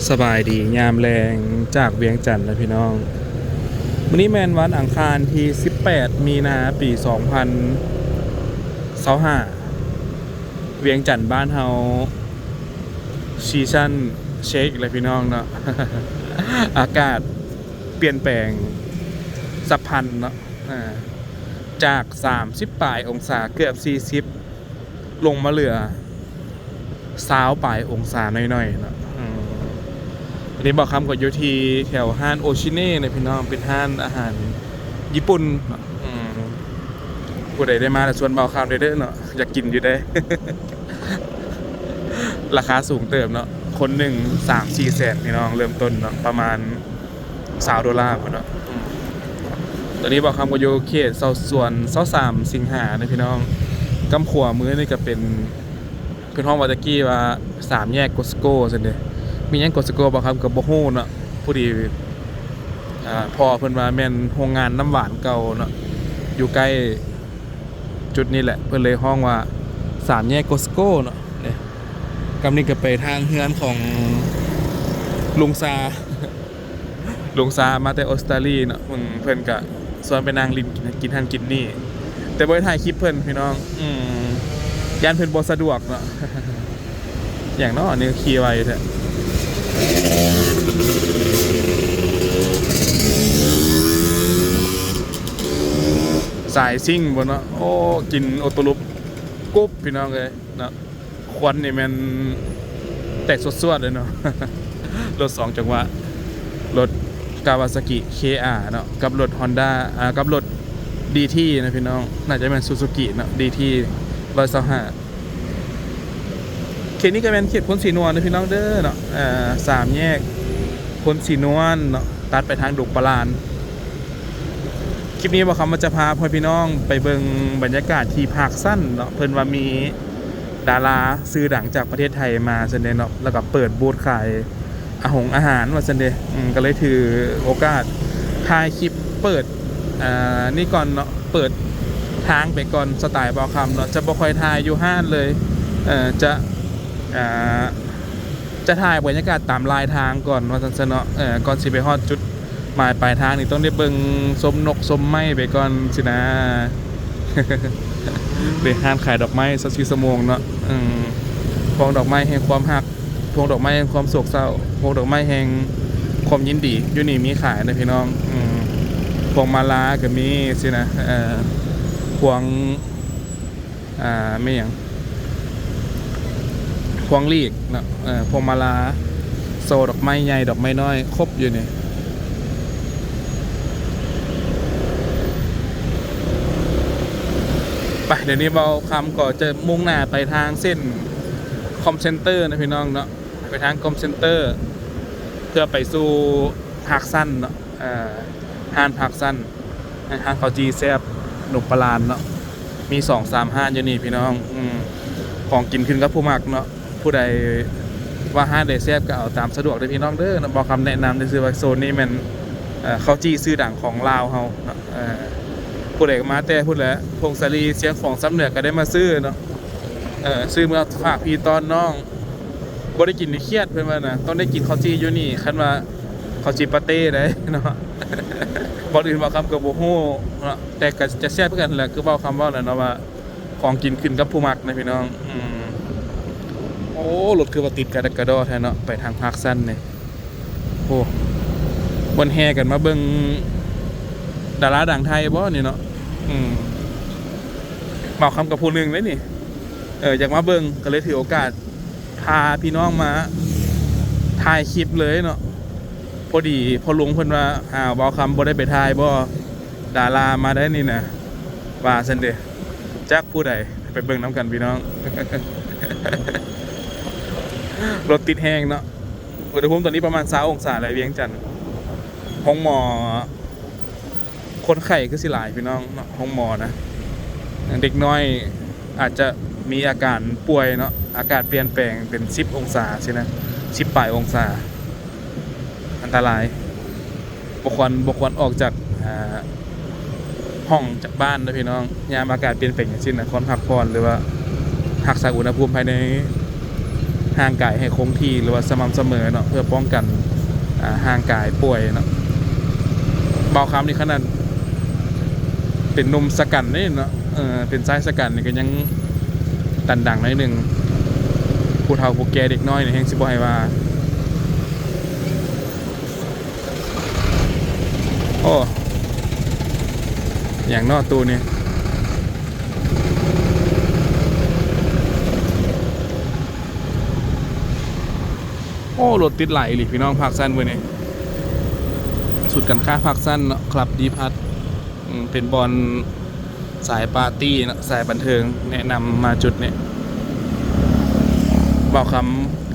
ສະບາຍດີຍາມແລງຈາກວຽງຈັນນະພີ່ນ້ອງ. ມື້ນີ້ແມ່ນວັນອັງຄານທີສິບແປດ ມີນາ ປີສອງພັນຊາວຫ້າ. ວຽງຈັນບ້ານເຮົາ season change ແລ້ວພີ່ນ້ອງເນາະ. ອາກາດປ່ຽນແປງສັບພັນເນາະ. ອາ ຈາກສາມສິບປາຍອົງສາ ເກືອບສີ່ສິບ ລົງມາເຫຼືອຊາວປາຍອົງສາໜ້ອຍໆເນາະ. ອືມ ອັນນີ້ບ່າວຄຳກໍຢູ່ທີ່ແຖວຮ້ານໂອຊິເນະນະພີ່ນ້ອງ, ເປັນຮ້ານອາຫານຍີ່ປຸ່ນເນາະ. ອືມ ຜູ້ໃດໄດ້ມາແລ້ວຊວນບ່າວຄຳເດີເນາະ, ຢາກກິນຢູ່ເດ້. ລາຄາສູງເຕີບເນາະ, ຄົນໜຶ່ງສາມສີ່ແສນພີ່ນ້ອງ, ເລີ່ມຕົ້ນເນາະ ປະມານ ຊາວໂດລາພຸ້ນເນາະ. ອືມ ຕອນນີ້ບ່າວຄຳກໍຢູ່ເຂດຊາວສວນຊາວສາມສິງຫາເດ້ພີ່ນ້ອງ. ກຳຂວາມືນີ້ກໍເປັນ ເພິ່ນຮ້ອງວ່າແຕ່ກີ້ວ່າສາມແຍກໂກສໂກຊັ້ນເດ້. ມີຫຍັງໂກສໂກ ບ່າວຄຳກໍບໍ່ຮູ້ເນາະ. ພໍດີ ອ່າ ພໍ່ເພິ່ນວ່າແມ່ນໂຮງງານນ້ຳຫວານເກົ່າເນາະ, ຢູ່ໃກ້ຈຸດນີ້ແຫຼະ, ເພິ່ນເລີຍຮ້ອງວ່າສາມແຍກໂກສໂກເນາະ. ນີ້ ກຳນີ້ກໍໄປທາງເຮືອນຂອງລຸງຊາ. ລຸງຊາມາແຕ່ອົດສະຕາລີເນາະ, ເພິ່ນ ເພິ່ນກະຊວນໄປນັ່ງຫຼິ້ນ ກິນ ກິນຫັ້ນກິນນີ້, ແຕ່ບໍ່ໄດ້ຖ່າຍຄລິບເພິ່ນພີ່ນ້ອງ. ອືມ ຢ້ານເພິ່ນບໍ່ສະດວກເນາະ. ຫຍັງເນາະ ອັນນີ້ຂີ່ໄວແທ້. ສາຍຊິງບໍ່ເນາະ. ໂອ້ ກິນໂອໂຕລຸບກຸບ ພີ່ນ້ອງເອີຍເນາະ. ຄວັນນີ້ແມ່ນແຕກສວດໆເລີຍເນາະ. ລົດສອງຈັງຫວະ, ລົດກາວາຊາກິເຄອາເນາະ ກັບລົດຮອນດ້າ ອ່າ ກັບລົດດີທີນະພີ່ນ້ອງ, ໜ້າຈະແມ່ນຊູຊູກິເນາະ ດີທີຮ້ອຍຊາວຫ້າ. ເຂດນີ້ກໍແມ່ນເຂດໂພນສີນວນນະພີ່ນ້ອງເດີເນາະ. ເອີ ສາມແຍກໂພນສີນວນເນາະ, ຕັດໄປທາງດົງປະລານ. ຄລິບນີ້ບ່າວຄຳວ່າຈະພາພໍ່ແມ່ພີ່ນ້ອງໄປເບິ່ງບັນຍາກາດທີ່ພາກຊັນເນາະ, ເພິ່ນວ່າມີດາລາຊື່ດັງຈາກປະເທດໄທມາຊັ້ນເດເນາະ, ແລ້ວກໍເປີດບູດຂາຍອາຫົງອາຫານວ່າຊັ້ນເດ. ອືມ ກໍເລີຍຖືໂອກາດຖ່າຍຄລິບເປີດ ອ່າ ນີ້ກ່ອນເນາະ, ເປີດທາງໄປກ່ອນ ສະໄຕລ໌ບ່າວຄຳເນາະ, ຈະບໍ່ຄ່ອຍຖ່າຍຢູ່ຮ້ານເລີຍ. ເອີ ຈະ ອ່າ ຈະຖ່າຍບັນຍາກາດຕາມລາຍທາງກ່ອນວ່າຊັ້ນຊະເນາະ. ເອີ ກ່ອນຊິໄປຮອດຈຸດໝາຍປາຍທາງນີ້ ຕ້ອງໄດ້ເບິ່ງຊົມນົກຊົມໄມ້ໄປກ່ອນຊີ້ນະ. ເປັນຮ້ານຂາຍດອກໄມ້ຊາວສີ່ຊົ່ວໂມງເນາະ. ອືມ ພວງດອກໄມ້ແຫ່ງຄວາມຮັກ, ພວງດອກໄມ້ແຫ່ງຄວາມໂສກເສົ້າ, ພວງດອກໄມ້ແຫ່ງຄວາມຍິນດີ ຢູ່ນີ້ມີຂາຍນະພີ່ນ້ອງ. ອືມ ພວງມາລາກໍມີຊີ້ນະ. ເອີ ພວງ ອ່າ ແມ່ນຫຍັງ ພວງຫຼີກເນາະ, ເອີ ພວງມາລາ, ໂຊດອກໄມ້ໃຫຍ່ ດອກໄມ້ນ້ອຍ ຄົບຢູ່ນີ້. ໄປ ດຽວນີ້ບ່າວຄຳກໍຈະມຸ່ງໜ້າໄປທາງເສັ້ນຄອມເຊັນເຕີນະພີ່ນ້ອງເນາະ, ໄປທາງຄອມເຊັນເຕີ ເພື່ອໄປສູ່ພາກຊັນເນາະ. ເອີ ຮ້ານພາກຊັນ ຮ້ານເຂົ້າຈີ່ແຊບໜຸ່ມປະລານເນາະ, ມີສອງສາມຮ້ານຢູ່ນີ້ພີ່ນ້ອງ. ອືມ ຂອງກິນຂຶ້ນກັບຜູ້ມັກເນາະ, ຜູ້ໃດວ່າຮ້ານໃດແຊບກໍເອົາຕາມສະດວກເດີພີ່ນ້ອງເດີເນາະ. ບ່າວຄຳແນະນຳຊື່ໆວ່າໂຊນນີ້ແມ່ນ ເອີ ເຂົ້າຈີ່ຊື່ດັງຂອງລາວເຮົາເນາະ. ເອີ ຜູ້ໃດມາແຕ່ພຸ້ນແຫຼະ ຜົ້ງສາລີ ຊຽງຂວາງ ຊຳເໜືອ ກໍໄດ້ມາຊື້ເນາະ. ເອີ ຊື້ເມືອຝາກພີ່ຕ້ອນນ້ອງ. ບໍ່ໄດ້ກິນນີ້ຄຽດ ເພິ່ນວ່ານະ, ຕ້ອງໄດ້ກິນເຂົ້າຈີ່ຢູ່ນີ້ ຄັນວ່າເຂົ້າຈີ່ປາເຕ້ໄດ໋ເນາະ. ບ່ອນອື່ນບ່າວຄຳກໍບໍ່ຮູ້ເນາະ, ແຕ່ກໍຈະແຊບຄືກັນແຫຼະ, ຄືບ່າວຄຳເວົ້າແຫຼະເນາະວ່າ ຂອງກິນຂຶ້ນກັບຜູ້ມັກນະພີ່ນ້ອງ. ອືມ ໂອ້ ລົດຄືວ່າຕິດກະດັກກະດໍແທ້ເນາະ ໄປທາງພາກຊັນນີ້. ໂອ້ ເພິ່ນແຫ່ກັນມາເບິ່ງດາລາດັງໄທບໍ່ນີ້ເນາະ. ອືມ ບ່າວຄຳກັບຜູ້ໜຶ່ງເດ້ນີ້, ເອີ ຢາກມາເບິ່ງ ກໍເລີຍຖືໂອກາດ ພາພີ່ນ້ອງມາຖ່າຍຄລິບເລີຍເນາະ. ພໍດີພໍ່ລຸງເພິ່ນວ່າ ອ້າວ ບ່າວຄຳບໍ່ໄດ້ໄປຖ່າຍບໍ່ ດາລາມາໄດ້ນີ້ນະ ວ່າຊັ້ນເດ. ຈັກຜູ້ໃດ ໄປເບິ່ງນຳກັນພີ່ນ້ອງ. ລົດຕິດແຮງເນາະ, ອຸນຫະພູມຕອນນີ້ປະມານຊາວອົງສາແຫຼະ ວຽງຈັນ. ໂຮງໝໍ ຄົນໄຂ້ຄືຊິຫຼາຍພີ່ນ້ອງເນາະ ໂຮງໝໍນະ. ເດັກນ້ອຍອາດຈະມີອາການປ່ວຍເນາະ, ອາກາດປ່ຽນແປງເປັນສິບອົງສາຊີ້ນະ, ສິບປາຍອົງສາ ອັນຕະລາຍ. ບໍ່ຄວນ ບໍ່ຄວນອອກຈາກ ອ່າ ຫ້ອງ ຈາກບ້ານເດີພີ່ນ້ອງ, ຍາມອາກາດປ່ຽນແປງຈັ່ງຊີ້ນະ, ຄວນພັກຜ່ອນ ຫຼືວ່າຮັກສາອຸນຫະພູມພາຍໃນ ຮ່າງກາຍໃຫ້ຄົງທີ່ ຫຼືວ່າສະໝ່ຳສະເໝີເນາະ ເພື່ອປ້ອງກັນ ອ່າ ຮ່າງກາຍປ່ວຍເນາະ. ບ່າວຄຳນີ້ຂະໜາດເປັນໜຸ່ມຊະກັນເດ້ເນາະ ເອີ ເປັນຊາຍຊະກັນນີ້ກໍຍັງດັນດັງໜ້ອຍໜຶ່ງ ຜູ້ເຖົ້າຜູ້ແກ່ເດັກນ້ອຍນີ້ແຮ່ງຊິບໍ່ໃຫ້ວ່າ. ໂອ້ ຫຍັງເນາະຕູ້ນີ້. ໂອ້ ລົດຕິດຫຼາຍອີ່ຫຼີພີ່ນ້ອງ ພາກຊັນມື້ນີ້. ສູນການຄ້າພາກຊັນເນາະ ຄລັບດີພັດ ອືມ ເປັນບ່ອນສາຍປາຕີ້ເນາະ ສາຍບັນເທີງ ແນະນຳມາຈຸດນີ້. ບ່າວຄຳ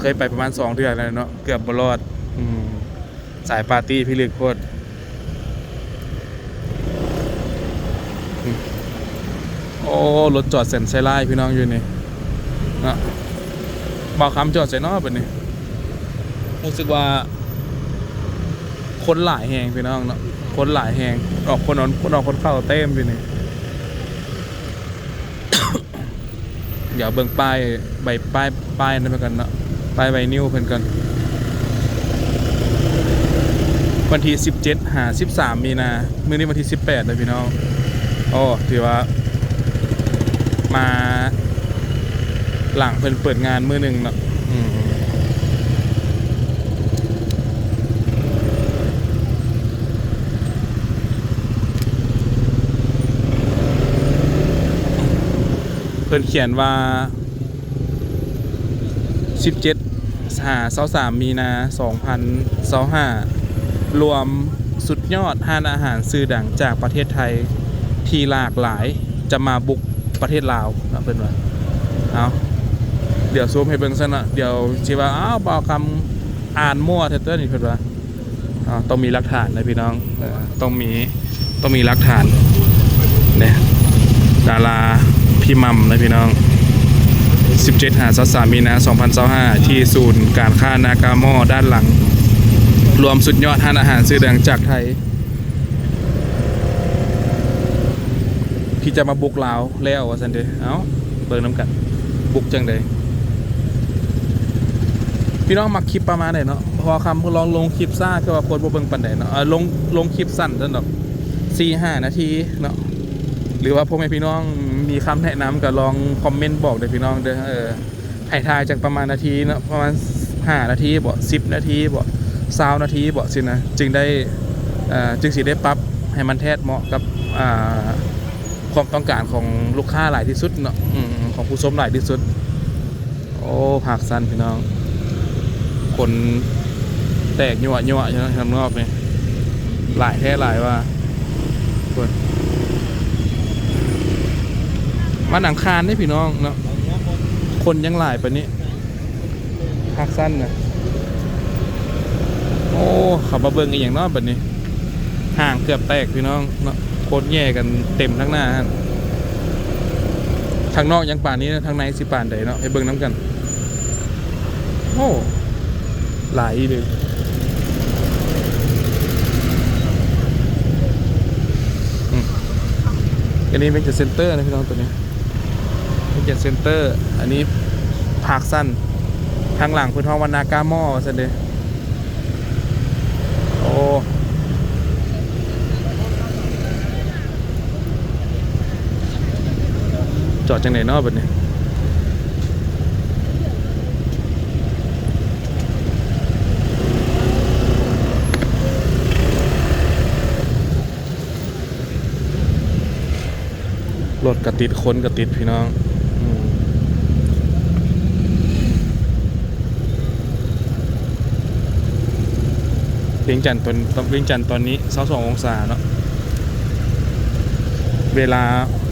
ເຄີຍໄປປະມານສອງເທື່ອແລ້ວເນາະ ເກືອບບໍ່ລອດ ອືມ. ສາຍປາຕີ້ພິລຶກໂພດ. ໂອ້ ລົດຈອດແສນໄຊລາຍພີ່ນ້ອງຢູ່ນີ້ເນາະ. ບ່າວຄຳຈອດໃສເນາະບັດນີ້? ຮູ້ສຶກວ່າຄົນຫຼາຍແຮງພີ່ນ້ອງເນາະ ຄົນຫຼາຍແຮງ ອອກຄົນ ຄົນອອກຄົນເຂົ້າເຕັມຢູ່ນີ້. ດຽວເບິ່ງປ້າຍ ໃບປ້າຍ ປ້າຍນັ້ນເພິ່ນກ່ອນເນາະ ປ້າຍໄວນິວເພິ່ນກ່ອນ. ວັນທີສິບເຈັດຫາສິບສາມມີນາ ມື້ນີ້ວັນທີສິບແປດແລ້ວພີ່ນ້ອງ. ໂອ້ ຖືວ່າມາຫຼັງເພິ່ນເປີດງານມື້ໜຶ່ງເນາະ. ອືມ. ເພິ່ນຂຽນວ່າ ສິບເຈັດຫາຊາວສາມມີນາ ສອງພັນຊາວຫ້າ ລວມສຸດຍອດຮ້ານອາຫານຊື່ດັງຈາກປະເທດໄທທີ່ຫຼາກຫຼາຍຈະມາບຸກປະເທດລາວເນາະ ເພິ່ນວ່າ. ເອົາ ດຽວຊູມໃຫ້ເບິ່ງຊັ້ນເນາະ ດຽວຊິວ່າ ອ້າວ ບ່າວຄຳອ່ານມົ້ວແທ້ຕົວນີ້ ເພິ່ນວ່າ. ອ່າ ຕ້ອງມີຫຼັກຖານນະພີ່ນ້ອງ ເອີ ຕ້ອງມີ ຕ້ອງມີຫຼັກຖານເດ້. ດາລາພີ່ໝ່ຳນະພີ່ນ້ອງ ສິບເຈັດຫາຊາວສາມມີນາ ສອງພັນຊາວຫ້າ ທີ່ສູນການຄ້ານາກາມໍ ດ້ານຫຼັງ ລວມສຸດຍອດຮ້ານອາຫານຊື່ດັງຈາກໄທ ທີ່ຈະມາບຸກລາວແລ້ວວ່າຊັ້ນເດ. ເອົ້າ ເບິ່ງນຳກັນ ບຸກຈັ່ງໃດ? ພີ່ນ້ອງມັກຄລິບປະມານໃດເນາະ? ເພາະວ່າຄຳລອງລົງຄລິບຊ້າ ຄືວ່າຄົນບໍ່ເບິ່ງປານໃດເນາະ. ເອົາ ລົງ ລົງຄລິບສັ້ນຊັ້ນດອກ ສີ່ຫ້ານາທີເນາະ. ຫຼືວ່າພໍ່ແມ່ພີ່ນ້ອງມີຄຳແນະນຳ ກໍລອງຄອມເມັນບອກເດີພີ່ນ້ອງເດີ. ເອີ ໃຫ້ຖ່າຍຈັກປະມານນາທີເນາະ ປະມານຫ້ານາທີບໍ ສິບນາທີບໍ ຊາວນາທີບໍ ຊີ້ນະ ຈຶ່ງໄດ້ ເອີ ຈຶ່ງຊິໄດ້ປັບໃຫ້ມັນແທດເໝາະກັບ ອ່າ ຄວາມຕ້ອງການຂອງລູກຄ້າຫຼາຍທີ່ສຸດເນາະ ອືມ ຂອງຜູ້ຊົມຫຼາຍທີ່ສຸດ. ໂອ້ ພາກຊັນພີ່ນ້ອງ ຄົນແຕກຍົວະໆຢູ່ເນາະ ຂ້າງນອກນີ້ ຫຼາຍແທ້ຫຼາຍວ່າ. ຄົນ ວັນອັງຄານເດ້ພີ່ນ້ອງເນາະ ຄົນຍັງຫຼາຍປານນີ້ ພາກຊັ້ນນະ. ໂອ້ ເຂົາມາເບິ່ງອີ່ຫຍັງເນາະບັດນີ້? ຫ້າງເກືອບແຕກພີ່ນ້ອງເນາະ ຄົນແຍ່ກັນເຕັມທາງໜ້າຫັ້ນ. ທາງນອກຍັງປານນີ້ນະ ທາງໃນຊິປານໃດເນາະ ໃຫ້ເບິ່ງນຳກັນ. ໂອ້ ຫຼາຍອີ່ຫຼີ. ອືມ ອັນນີ້ວຽງຈັນເຊັນເຕີນະພີ່ນ້ອງ ຕົວນີ້ ວຽງຈັນເຊັນເຕີ. ອັນນີ້ພາກຊັນ ທາງຫຼັງເພິ່ນຮ້ອງວ່ານາກາມໍວ່າຊັ້ນເດ. ໂອ້ ຈອດຈັ່ງໃດເນາະບັດນີ້? ລົດກະຕິດ ຄົນກະຕິດພີ່ນ້ອງ. ອືມ ວຽງຈັນຕອນ ວຽງຈັນຕອນນີ້ຊາວສອງອົງສາເນາະ ເວລາ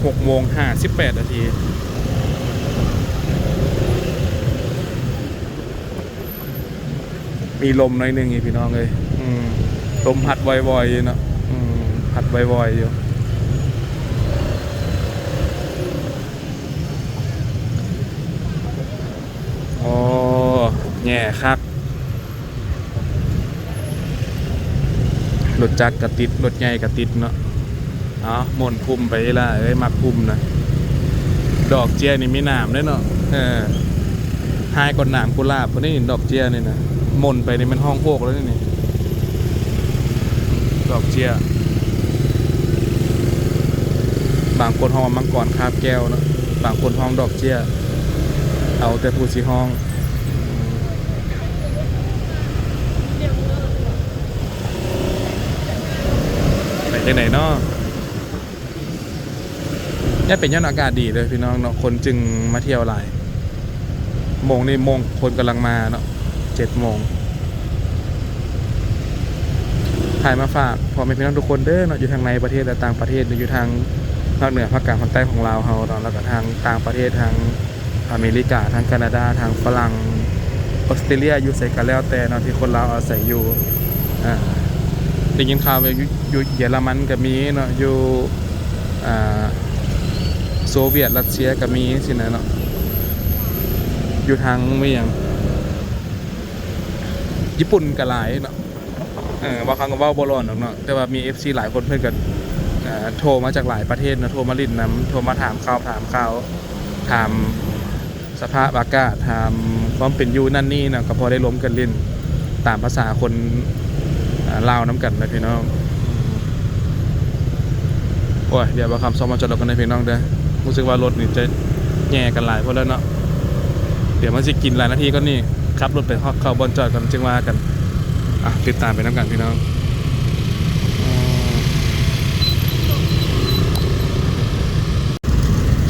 ຫົກໂມງຫ້າສິບແປດນາທີ. ມີລົມໜ້ອຍໜຶ່ງອີກພີ່ນ້ອງເອີຍ. ອືມ ລົມພັດວອຍໆຢູ່ເນາະ. ອືມ ພັດວອຍໆຢູ່. ໂອ້ ແຍ່ຄັກ. ລົດຈັກກະຕິດ ລົດໃຫຍ່ກະຕິດເນາະ. ເອົາ ມ່ວນພຸ້ມໄປອີ່ຫຼ້າເອີຍ ມັກພຸ້ມນະ. ດອກເຈ້ຍນີ້ມີໜາມເດ້ເນາະ. ເອີ. ຫາຍກ່ອນໜາມກຸຫຼາບພຸ້ນນີ້ ດອກເຈ້ຍນີ້ນະ ໝົນໄປນີ້ແມ່ນຮ້ອງໂອກແລ້ວນີ້ ດອກເຈ້ຍ. ບາງຄົນຮ້ອງວ່າມັງກອນຄາບແກ້ວເນາະ, ບາງຄົນຮ້ອງດອກເຈ້ຍ ເອົາແຕ່ຜູ້ຊິຮ້ອງ. ເປັນຈັ່ງໃດເນາະ? ຍາດເປັນຍ້ອນອາກາດດີເດີພີ່ນ້ອງເນາະ, ຄົນຈຶ່ງມາທ່ຽວຫຼາຍ. ໂມງນີ້ໂມງຄົນກຳລັງມາເນາະ, ເຈັດໂມງ. ຖ່າຍມາຝາກພໍ່ແມ່ພີ່ນ້ອງທຸກຄົນເດີເນາະ, ຢູ່ທາງໃນປະເທດ ແລະ ຕ່າງປະເທດ, ຢູ່ທາງພາກເໜືອ ພາກກາງ ພາກໃຕ້ຂອງລາວເຮົາເນາະ, ແລ້ວກໍທາງຕ່າງປະເທດ, ທາງອາເມລິກາ, ທາງການາດາ, ທາງຝຣັ່ງ, ອອສເຕຣເລຍ, ຢູ່ໃສກໍແລ້ວແຕ່ເນາະ ທີ່ຄົນລາວອາໄສຢູ່. ອ່າ ໄດ້ຍິນຂ່າວວ່າຢູ່ ຢູ່ເຢຍລະມັນກໍມີເນາະ, ຢູ່ ອ່າ ໂຊວຽດ ຣັດເຊຍກໍມີຊີ້ນະເນາະ, ຢູ່ທາງ ມີຫຍັງ ຍີ່ປຸ່ນກໍຫຼາຍເນາະ. ເອີ ບາງຄັ້ງກໍເວົ້າບໍ່ຫຼອນດອກເນາະ, ແຕ່ວ່າມີເອັຟຊີຫຼາຍຄົນເພິ່ນກໍ ເອີ ໂທມາຈາກຫຼາຍປະເທດເນາະ, ໂທມາຫຼິ້ນນຳ, ໂທມາຖາມຂ່າວ ຖາມຂ່າວ ຖາມ ສະພາບອາກາດ ຖາມຄວາມເປັນຢູ່ນັ້ນນີ້ນະ, ກໍພໍໄດ້ລົມກັນຫຼິ້ນຕາມພາສາຄົນ ອ່າ ລາວນຳກັນນະພີ່ນ້ອງ. ໂອ້ຍ ດຽວບ່າວຄຳຊອກມາຈອດລົດກ່ອນເດີພີ່ນ້ອງເດີ, ຮູ້ສຶກວ່າລົດນີ້ຈະແຍ່ກັນຫຼາຍໂພດແລ້ວເນາະ. ດຽວມັນຊິກິນຫຼາຍນາທີກ່ອນນີ້, ຂັບລົດໄປຮອດ ເຂົ້າບ່ອນຈອດກ່ອນຈຶ່ງວ່າກັນ. ອ່ະ ຕິດຕາມໄປນຳກັນພີ່ນ້ອງ.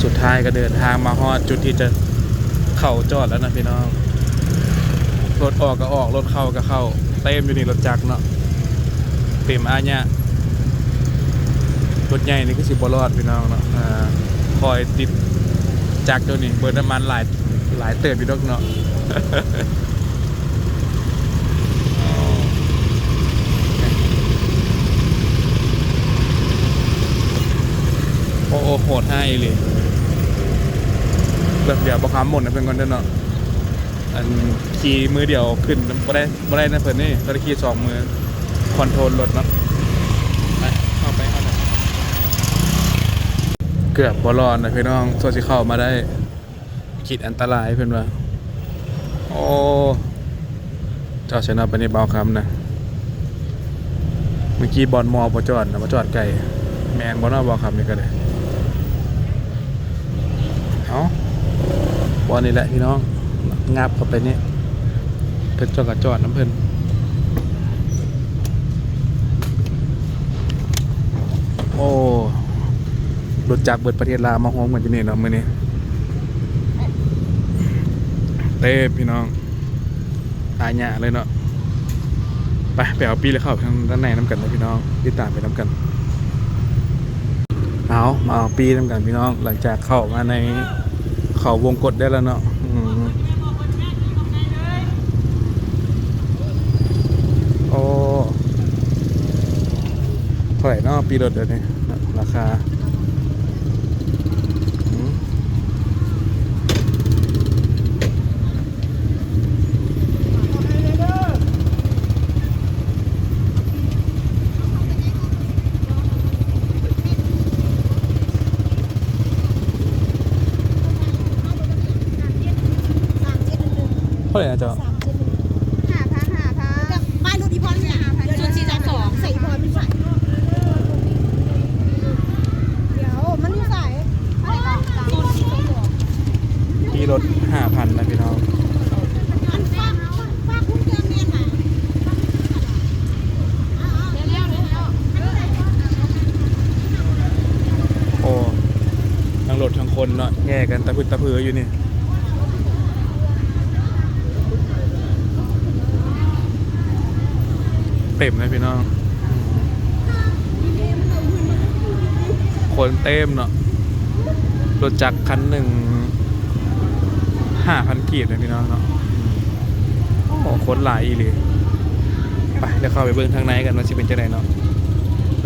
ສຸດທ້າຍກໍເດີນທາງມາຮອດຈຸດທີ່ຈະເຂົ້າຈອດແລ້ວນະພີ່ນ້ອງ. ລົດອອກກໍອອກ, ລົດເຂົ້າກໍເຂົ້າ, ເຕັມຢູ່ນີ້ລົດຈັກເນາະ, ເຕັມອາຍະ. ລົດໃຫຍ່ນີ້ຄືຊິບໍ່ລອດພີ່ນ້ອງເນາະ, ອ່າ ຄອຍຕິດຈັກຢູ່ນີ້ ເບີດນ້ຳມັນຫຼາຍ ຫຼາຍເຕີບຢູ່ດອກເນາະ. ໂອ້ ໂອ້ ໂຫດຮ້າຍອີ່ຫຼີ. ແບບດຽວບໍ່ຄຳໝົດໃຫ້ເພິ່ນກ່ອນເດີເນາະ, ອັນຂີ່ມືດຽວຂຶ້ນບໍ່ໄດ້ ບໍ່ໄດ້ນຳເພິ່ນນີ້, ຕ້ອງໄດ້ຂີ່ສອງມື ຄອນໂທຣນລົດເນາະ. ໄປ ເຂົ້າໄປ ເຂົ້າໄປ. ເກືອບບໍ່ລອດນະພີ່ນ້ອງ ກວ່າຊິເຂົ້າມາໄດ້. ຂີດອັນຕະລາຍເພິ່ນວ່າ. ໂອ້ ຈອດໃສເນາະ ບາດນີ້ບ່າວຄຳນະ? ເມື່ອກີ້ບ່ອນໝໍບໍ່ຈອດນະ ມາຈອດໃກ້. ແມ່ນບໍ່ເນາະ ບ່າວຄຳນີ້ກໍໄດ້. ເອົ້າ ບ່ອນນີ້ແຫຼະພີ່ນ້ອງ, ຫຍັບເຂົ້າໄປນີ້ ເພິ່ນຈອດກໍຈອດນຳເພິ່ນ. ໂອ້ ລົດຈັກເບິດປະເທດລາວມາໂຮມກັນຢູ່ນີ້ເນາະມື້ນີ້. ເຕັມພີ່ນ້ອງ ອາຍະເລີຍເນາະ. ໄປ ໄປເອົາປີ້ແລ້ວເຂົ້າທາງດ້ານໃນນຳກັນເດີພີ່ນ້ອງ, ຕິດຕາມໄປນຳກັນ. ເອົາ ມາເອົາປີ້ນຳກັນພີ່ນ້ອງ, ຫຼັງຈາກເຂົ້າມາໃນ ເຂົ້າວົງກົດໄດ້ແລ້ວເນາະ. ອືມ ໂອ້ ເທົ່າໃດເນາະປີ້ລົດດຽວນີ້ ລາຄາ? ອືມ ເທົ່າໃດນະເຈົ້າ? ຫ້າພັນ ຫ້າພັນ ປ້າຍລົດອີ່ພອນນີ້ ສູນສີ່ສອງສອງ ໃສ່ອີ່ພອນມັນໃສ່ ດຽວມັນຢູ່ໃສ? ສູນສີ່ສອງສອງ ປີ້ລົດຫ້າພັນນະພີ່ນ້ອງ. ອັນຝາກ ຝາກກຸນເຕີມແມ່ນຫວາ? ໂອ້ ທັງລົດທັງຄົນເນາະ ແຍ່ກັນຕະພຶດຕະເພີຢູ່ນີ້. ເຕັມເລີຍພີ່ນ້ອງ ຄົນເຕັມເນາະ. ລົດຈັກຄັນໜຶ່ງຫ້າພັນກີບເລີຍພີ່ນ້ອງເນາະ. ໂອ້ ຄົນຫຼາຍອີ່ຫຼີ. ໄປ ດຽວເຂົ້າໄປເບິ່ງທາງໃນກັນວ່າຊິເປັນຈັ່ງໃດເນາະ.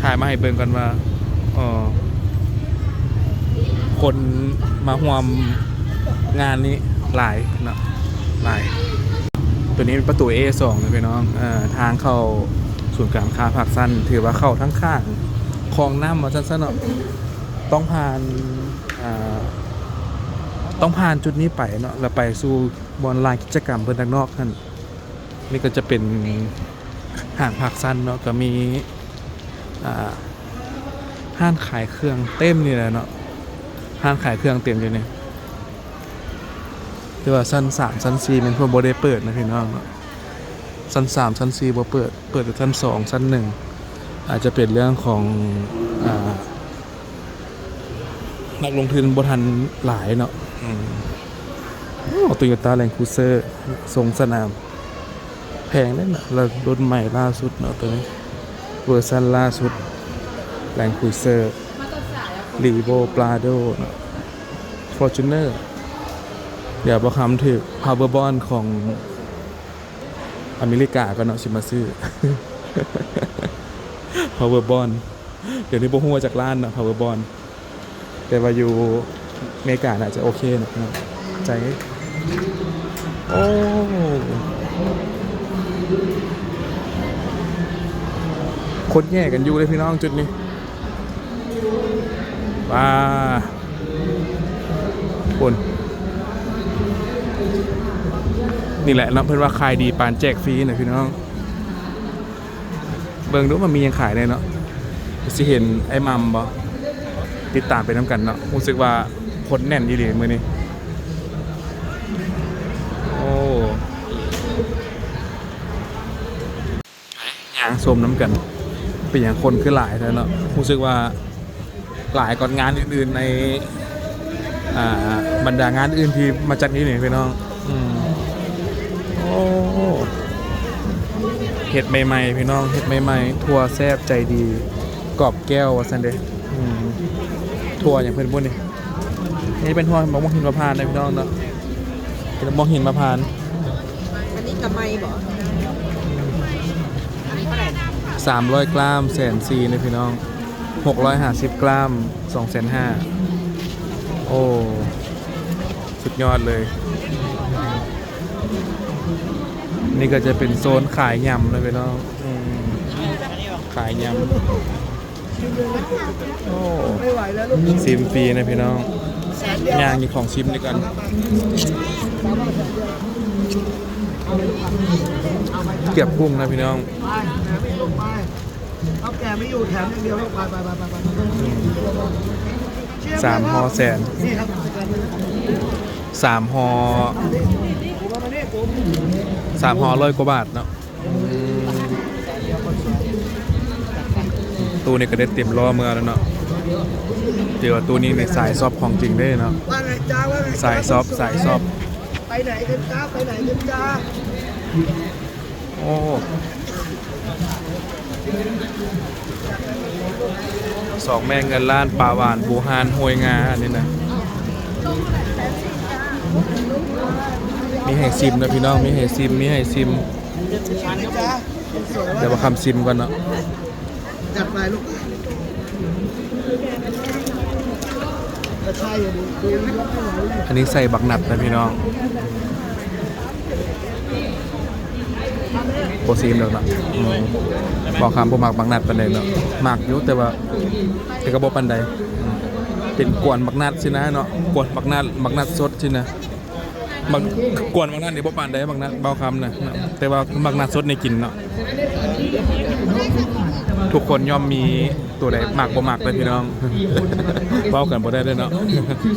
ຖ່າຍມາໃຫ້ເບິ່ງກ່ອນວ່າ ເອີ ຄົນມາຮ່ວມງານນີ້ຫຼາຍເນາະ ຫຼາຍ. ຕົວນີ້ເປັນປະຕູເອສອງນະພີ່ນ້ອງ ເອີ ທາງເຂົ້າສູນການຄ້າພາກຊັນ ຖືວ່າເຂົ້າທາງຂ້າງຂອງນ້ຳວ່າຊັ້ນຊະເນາະ. ຕ້ອງຜ່ານ ອ່າ ຕ້ອງຜ່ານຈຸດນີ້ໄປເນາະ ແລ້ວໄປສູ່ ບ່ອນລານກິດຈະກຳເພິ່ນທາງນອກຫັ້ນ. ນີ້ກໍຈະເປັນຫ້າງພາກຊັ້ນເນາະ ກໍມີ ອ່າ ຮ້ານຂາຍເຄື່ອງເຕັມນີ້ແຫຼະເນາະ ຮ້ານຂາຍເຄື່ອງເຕັມຢູ່ນີ້. ແຕ່ວ່າຊັ້ນສາມ ຊັ້ນສີ່ແມ່ນເພິ່ນບໍ່ໄດ້ເປີດນະພີ່ນ້ອງເນາະ ຊັ້ນສາມ ຊັ້ນສີ່ບໍ່ເປີດ ເປີດແຕ່ຊັ້ນສອງ ຊັ້ນໜຶ່ງ ອາດຈະເປັນເລື່ອງຂອງ ອ່າ ນັກລົງທຶນບໍ່ທັນຫຼາຍເນາະ. ອືມ ໂອ້ ໂຕໂຍຕ້າ ແລນຄຣູເຊີ ຊົງສະໜາມ ແພງເດ້ເນາະ ແລ້ວລຸ້ນໃໝ່ລ່າສຸດເນາະ ໂຕນີ້ເວີຊັນລ່າສຸດ ແລນຄຣູເຊີ ຣີໂວ ປຣາໂດເນາະ ຟໍຈູນເນີ. ດຽວບໍ່ຄຳຖືກພາວເວີບອນຂອງອາເມລິກາກ່ອນເນາະ ຊິມາຊື້ພາວເວີບອນ. ດຽວນີ້ບໍ່ຮູ້ວ່າຈັກລ້ານເນາະ ພາວເວີບອນ ແຕ່ວ່າຢູ່ເມກາໜ້າຈະໂອເຄເນາະ ໃຈ ໂອ້ ຄົນແຍ່ກັນຢູ່ເດ້ພີ່ນ້ອງ ຈຸດນີ້ ວ້າ ພຸ້ນ ນີ້ແຫຼະເນາະ ເພິ່ນວ່າຂາຍດີປານແຈກຟຣີນະພີ່ນ້ອງ. ເບິ່ງດູວ່າມີຫຍັງຂາຍແດ່ເນາະ ຊິເຫັນອ້າຍໝ່ຳບໍ່ ຕິດຕາມໄປນຳກັນເນາະ. ຮູ້ສຶກວ່າຄົນແໜ້ນອີ່ຫຼີມື້ນີ້ ໂອ້ ຍ່າງຊົມນຳກັນ ເປັນຫຍັງຄົນຄືຫຼາຍແທ້ເນາະ ຮູ້ສຶກວ່າ ຫຼາຍກວ່າງານອື່ນໆໃນ ອ່າ ບັນດາງານອື່ນທີ່ມາຈັດຢູ່ນີ້ພີ່ນ້ອງ. ອືມ ໂອ້ ເຮັດໃໝ່ໆພີ່ນ້ອງ ເຮັດໃໝ່ໆ ຖົ່ວແຊບໃຈດີ ກອບແກ້ວວ່າຊັ້ນເດ. ອືມ ຖົ່ວຫຍັງເພິ່ນບຸນີ້ ນີ້ເປັນຖົ່ວໝາກມ່ວງຫິມມະພານເດ້ພີ່ນ້ອງເນາະ ເປັນໝາກມ່ວງຫິມມະພານ. ອັນນີ້ກະໃໝ່ບໍ່? ສາມຮ້ອຍກຣາມ ແສນສີ່ເດ້ພີ່ນ້ອງ ຫົກຮ້ອຍຫ້າສິບກຣາມ ສອງແສນຫ້າ. ໂອ້ ສຸດຍອດເລີຍ. ນີ້ກໍຈະເປັນໂຊນຂາຍຍຳນະພີ່ນ້ອງ ອືມ ຂາຍຍຳ. ໂອ້ ຊິມຟຣີນະພີ່ນ້ອງ ຍ່າງກິນຂອງຊິມນີ້ກ່ອນ ເກືອບກຸ້ງນະພີ່ນ້ອງ. ເຮົາແກະໄມ່ຢູ່ ແຖມຢ່າງດຽວລູກ ໄປ ໄປ ໄປ ໄປ ໄປ ສາມຫໍ່ແສນ ນີ້ຄັບ ສາມຫໍ່ ສາມຫໍ່ຮ້ອຍກວ່າບາດເນາະ. ອືມ ຕູ້ນີ້ກໍໄດ້ເຕັມລໍ້ເມືອແລ້ວເນາະ ຖືວ່າຕູ້ນີ້ນີ້ສາຍຊອບຂອງຈິງເດ້ເນາະ ວ່າໄງຈ້າ ວ່າໄງ ສາຍຊອບ ສາຍຊອບ ໄປໄຫນກັນຈ້າ ໄປໄຫນກັນຈ້າ. ໂອ້ ສອງແມ່ເງິນລ້ານ ປາຫວານ ບູຮານ ໂຮຍງາ ອັນນີ້ນະ ມີໃຫ້ຊິມນະພີ່ນ້ອງ ມີໃຫ້ຊິມ ມີໃຫ້ຊິມ ດຽວບໍ່ຄຳຊິມກ່ອນເນາະ. ຈັດໄປລູກ ອັນນີ້ໃສ່ບັກນັດນະພີ່ນ້ອງ ບໍ່ຊີມດອກເນາະ. ອືມ ບໍ່ຄຳບໍ່ມັກບັກນັດປານໃດເນາະ ມັກຢູ່ແຕ່ວ່າ ແຕ່ກໍບໍ່ປານໃດ. ອືມ ເປັນກວນບັກນັດຊີ້ນະເນາະ ກວນບັກນັດ ບັກນັດສົດຊີ້ນະ. ບັກ ກວນບັກນັດນີ້ບໍ່ປານໃດ ບັກນັດເບົາຄຳນະເນາະ ແຕ່ວ່າບັກນັດສົດນີ້ກິນເນາະ. ທຸກຄົນຍ່ອມມີຕົວໃດມັກບໍ່ມັກເດີພີ່ນ້ອງ ເວົ້າກັນບໍ່ໄດ້ເດີເນາະ.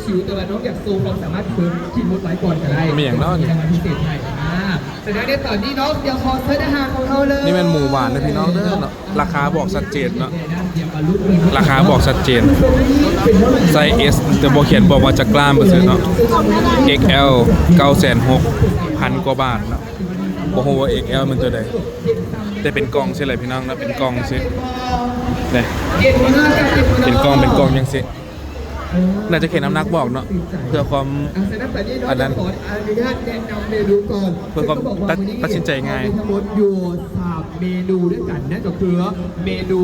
ຊິວໆ ແຕ່ວ່ານ້ອງຢາກໂຊ ເຮົາສາມາດເບິ່ງທີ່ໝົດໄວ້ກ່ອນກໍໄດ້ ມີຫຍັງເນາະນີ້ ລາງວັນພິເສດໃຫ້ ອ່າ ສະນັ້ນໃນຕອນນີ້ເນາະ ດຽວຂໍເຊີນອາຫານຂອງເຮົາເລີຍ ນີ້ແມ່ນໝູຫວານເດີພີ່ນ້ອງເດີເນາະ. ລາຄາບອກຊັດເຈນເນາະ ລາຄາບອກຊັດເຈນ ໄຊເອສ ແຕ່ບໍ່ຂຽນບອກວ່າຈັກກຣາມ ຊື່ໆເນາະ. ເອັກແອລ ເກົ້າແສນຫົກ ພັນກວ່າບາດເນາະ ບໍ່ຮູ້ວ່າເອັກແອລແມ່ນຕົວໃດ ແຕ່ເປັນກ່ອງຊີ້ແຫຼະພີ່ນ້ອງເນາະ ເປັນກ່ອງຊີ້ ເດ້ ເປັນກ່ອງ ເປັນກ່ອງຈັ່ງຊີ້. ໜ້າຈະຂຽນນ້ຳໜັກບອກເນາະ ເພື່ອຄວາມອັນນັ້ນ ເພື່ອຄວາມຕັດ ຕັດສິນໃຈງ່າຍ. ທັງໝົດຢູ່ສາມ ເມນູດ້ວຍກັນ ນັ້ນກໍຄືເມນູ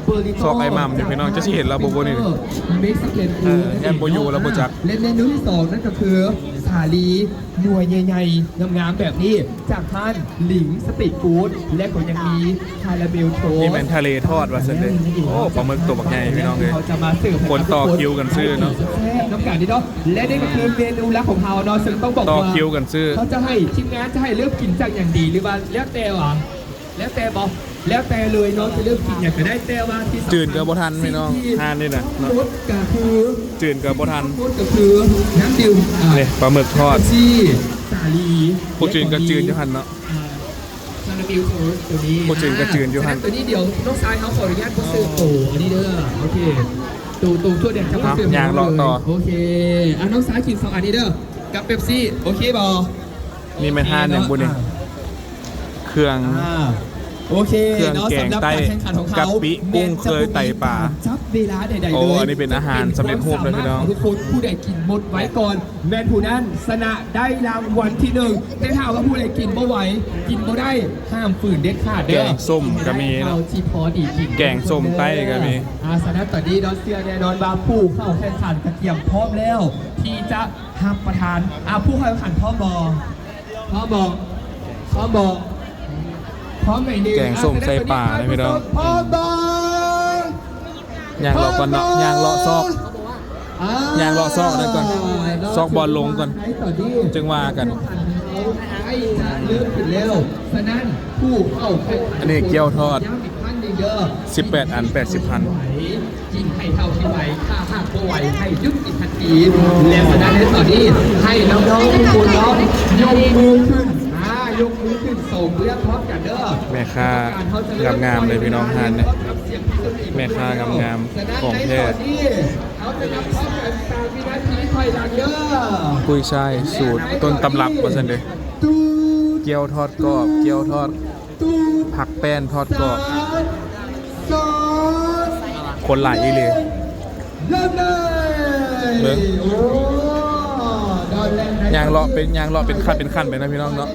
ເບີຣິໂຕ ຊອກອ້າຍໝ່ຳຢູ່ ພີ່ນ້ອງ ຈະຊິເຫັນລາວບໍ່ ບໍ່ນີ້ ເມັກຊິເຄນ ເອີ ຢ້ານບໍ່ຢູ່ລາວບໍ່ຈັກ ແລະ ເມນູທີສອງ ນັ້ນກໍຄືສາລີໜ່ວຍໃຫຍ່ໆ ງາມໆ ແບບນີ້ ຈາກຮ້ານ Ling Street Food ແລະ ກໍຍັງມີຄາຣາເມວໂທສ ນີ້ແມ່ນທະເລທອດວ່າຊັ້ນເດ້. ໂອ້ ປາໝຶກໂຕບັກໃຫຍ່ ພີ່ນ້ອງເອີຍ ຄົນຕໍ່ຄິວກັນຊື້ເນາະ ແຊບໆ ນຳກັນນີ້ເນາະ. ແລະ ນີ້ກໍຄືເມນູຫຼັກຂອງເຮົາເນາະ ເຊິ່ງຕ້ອງບອກວ່າ ຕໍ່ຄິວກັນຊື້ ເຮົາຈະໃຫ້ ທີມງານຈະໃຫ້ເລືອກກິນຈາກຫຍັງດີ ຫຼືວ່າແລ້ວແຕ່ວ່າ ແລ້ວແຕ່ບໍ່ ແລ້ວແຕ່ເລີຍເນາະ ຈະເລືອກກິນຫຍັງກໍໄດ້ ແຕ່ວ່າທີ່ສຳຄັນ ຈືນກໍບໍ່ທັນ ພີ່ນ້ອງ ຮ້ານນີ້ນະເນາະ ໝົດກໍຄື ຈືນກໍບໍ່ທັນ ໝົດກໍຄືນ້ຳດື່ມ ອ່າ ນີ້ປາໝຶກທອດ ເປັບຊີ ສາລີ ບໍ່ຈືນກໍຈືນຢູ່ຫັ້ນເນາະ ອ່າ ຄາຣາເມວໂທສ ຕົວນີ້ ບໍ່ຈືນກໍຈືນຢູ່ຫັ້ນ ສະນັ້ນ ຕົວນີ້ດຽວນ້ອງຊາຍເຮົາຂໍອະນຸຍາດບໍ່ເສີບໂຕອັນນີ້ເດີ ໂອເຄ ໂຕ ໂຕທົ່ວແດງຈະບໍ່ເສີບໃຫ້ເລີຍ ຍ່າງເລາະຕໍ່ ໂອເຄ ອ່ະ ນ້ອງຊາຍກິນສອງອັນນີ້ເດີ ກັບເປັບຊີ ໂອເຄບໍ່? ນີ້ແມ່ນຮ້ານຫຍັງບຸນີ້? ເຄື່ອງ ອ່າ ໂອເຄ ເຄື່ອງແກງໃຕ້ ເນາະ ສຳລັບການແຂ່ງຂັນຂອງເຮົາ ກະປິ ກຸ້ງເຄີຍ ໄຕປາ ແມ່ນຈະບໍ່ມີການຈັບເວລາໃດໆເລີຍ ໂອ້ ອັນນີ້ເປັນອາຫານສຳເລັດຮູບເລີຍ ພີ່ນ້ອງ ທຸກຄົນ ຜູ້ໃດກິນໝົດໄວກ່ອນ ແມ່ນຜູ້ນັ້ນຊະນະໄດ້ລາງວັນທີໜຶ່ງ ແຕ່ຖ້າວ່າຜູ້ໃດກິນບໍ່ໄວ ກິນບໍ່ໄດ້ ຫ້າມຝືນເດັດຂາດເດີ ແກງສົ້ມກໍມີເນາະ ເອົາທີ່ພໍດີກິນ ແກງສົ້ມໃຕ້ກໍມີ ອ່າ ສະນັ້ນຕອນນີ້ເນາະ ເຊື່ອແນ່ນອນວ່າຜູ້ເຂົ້າແຂ່ງຂັນກະກຽມພ້ອມແລ້ວ ທີ່ຈະ ຮັບປະທານ ອ່າ ຜູ້ເຂົ້າແຂ່ງຂັນພ້ອມບໍ່? ພ້ອມບໍ່? ພ້ອມບໍ່? ພ້ອມໃນໜຶ່ງ ແກງສົ້ມໃສ່ປານະພີ່ນ້ອງ ພ້ອມບໍ່? ຍ່າງເລາະກ່ອນເນາະ ຍ່າງເລາະຊອກ ຍ່າງເລາະຊອກນັ້ນກ່ອນ ຊອກບ່ອນລົງກ່ອນ ຈຶ່ງວ່າກັນ ໃກ້ຈະເລີ່ມຂຶ້ນແລ້ວ ສະນັ້ນຜູ້ເຂົ້າແຂ່ງຂັນ ອັນນີ້ເກີ້ວທອດ ຢ້ຳອີກຄັ້ງໜຶ່ງເດີ ສິບແປດອັນ ແປດສິບພັນ ກິນໃຫ້ເທົ່າທີ່ໄວ ຖ້າຫາກບໍ່ໄຫວໃຫ້ຢຸດກິນທັນທີ ແລະ ສະນັ້ນໃນຕອນນີ້ໃຫ້ນ້ອງໆທຸກຄົນເນາະ ຍົກມືຂຶ້ນ ອ່າ ຍົກມືຂຶ້ນ ສອງເມືອພ້ອມກັນເດີ ແມ່ຄ້າງາມໆເລີຍພີ່ນ້ອງ ຮ້ານນີ້ ແມ່ຄ້າງາມໆ ຂອງແທ້ ສະນັ້ນໃນຕອນນີ້ເຮົາຈະນັບພ້ອມກັນສາມວິນາທີຖອຍຫຼັງເດີ ກຸ້ຍຊ່າຍສູດຕົ້ນຕຳລັບວ່າຊັ້ນເດ ເກີ້ວທອດກອບ ເກີ້ວທອດ ຜັກແປ້ນທອດກອບ ຄົນຫຼາຍອີ່ຫຼີ ເບິ່ງ ຍ່າງເລາະເປັນ ຍ່າງເລາະເປັນຂັ້ນເປັນຂັ້ນໄປນະພີ່ນ້ອງເນາະ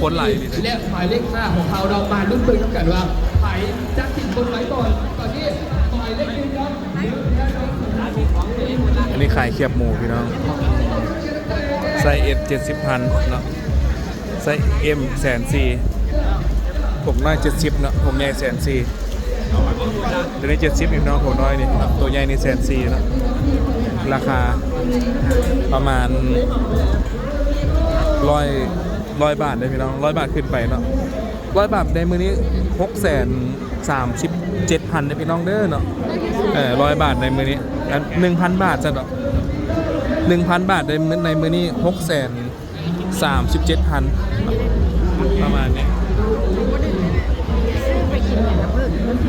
ຄົນຫຼາຍອີ່ຫຼີ ແລະ ໝາຍເລກຫ້າຂອງເຮົາເນາະ ມາລຸ້ນເບິ່ງນຳກັນວ່າໃຜຈະກິນຄົນໄວກ່ອນ ຕອນນີ້ໝາຍເລກໜຶ່ງເນາະ ອັນນີ້ຂາຍຄຽບໝູພີ່ນ້ອງ ໄຊ S ເຈັດສິບພັນເນາະ ໄຊ M ແສນສີ່ ຜົກນ້ອຍເຈັດສິບເນາະ ຜົກໃຫຍ່ແສນສີ່ ຕົວນີ້ເຈັດສິບພີ່ນ້ອງ ຜົກນ້ອຍນີ້ເນາະ ຕົວໃຫຍ່ນີ້ແສນສີ່ເນາະ ລາຄາປະມານຮ້ອຍ ຮ້ອຍບາດເດ້ພີ່ນ້ອງ ຮ້ອຍບາດຂຶ້ນໄປເນາະ ຮ້ອຍບາດໃນມື້ນີ້ຫົກແສນສາມສິບເຈັດພັນເດ້ພີ່ນ້ອງເດີເນາະ ເອີ ຮ້ອຍບາດໃນມື້ນີ້ ອັນ ໜຶ່ງພັນບາດຊັ້ນເນາະ ໜຶ່ງພັນບາດໃນມື້ ໃນມື້ນີ້ຫົກແສນ ສາມສິບເຈັດພັນ ປະມານນີ້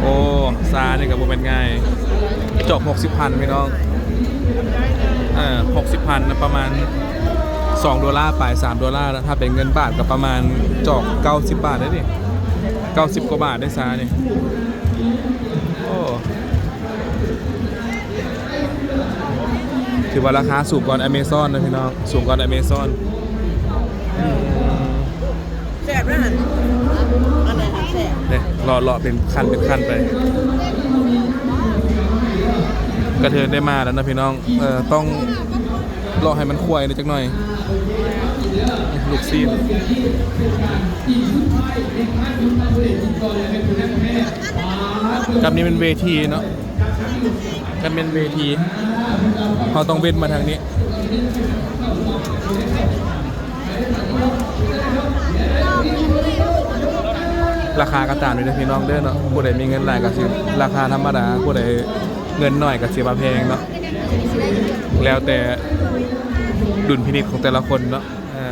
ໂອ້ ຊານີ້ກໍບໍ່ແມ່ນງ່າຍ ຈອກຫົກສິບພັນພີ່ນ້ອງ ເອີ ຫົກສິບພັນນະ ປະມານສອງໂດລາປາຍ ສາມໂດລາ ແລ້ວຖ້າເປັນເງິນບາດກໍປະມານຈອກເກົ້າສິບບາດເດ້ນີ້ ເກົ້າສິບກວ່າບາດເດ້ຊານີ້ ໂອ້ ຖືວ່າລາຄາສູງກວ່າ Amazon ນະພີ່ນ້ອງ ສູງກວ່າ Amazon ອືມ ແຊບນະຫັ້ນ ອັນໃດຫັ້ນແຊບ ເດ້ ເລາະ ເລາະເປັນຂັ້ນເປັນຂັ້ນໄປ ກະເທີນໄດ້ມາແລ້ວນະພີ່ນ້ອງ ເອີ ຕ້ອງເລາະໃຫ້ມັນຄວາຍໜ້ອຍຈັກໜ້ອຍ ລູກຊີ້ນ ກັບນີ້ແມ່ນເວທີເນາະ ຄັນແມ່ນເວທີ ເຮົາຕ້ອງເວັ້ນມາທາງນີ້ ລາຄາກໍຕາມນີ້ເດີພີ່ນ້ອງເດີເນາະ ຜູ້ໃດມີເງິນຫຼາຍກໍຊິລາຄາທຳມະດາ ຜູ້ໃດເງິນໜ້ອຍກໍຊິວ່າແພງເນາະ ແລ້ວແຕ່ດຸນພິນິດຂອງແຕ່ລະຄົນເນາະ. ອ່າ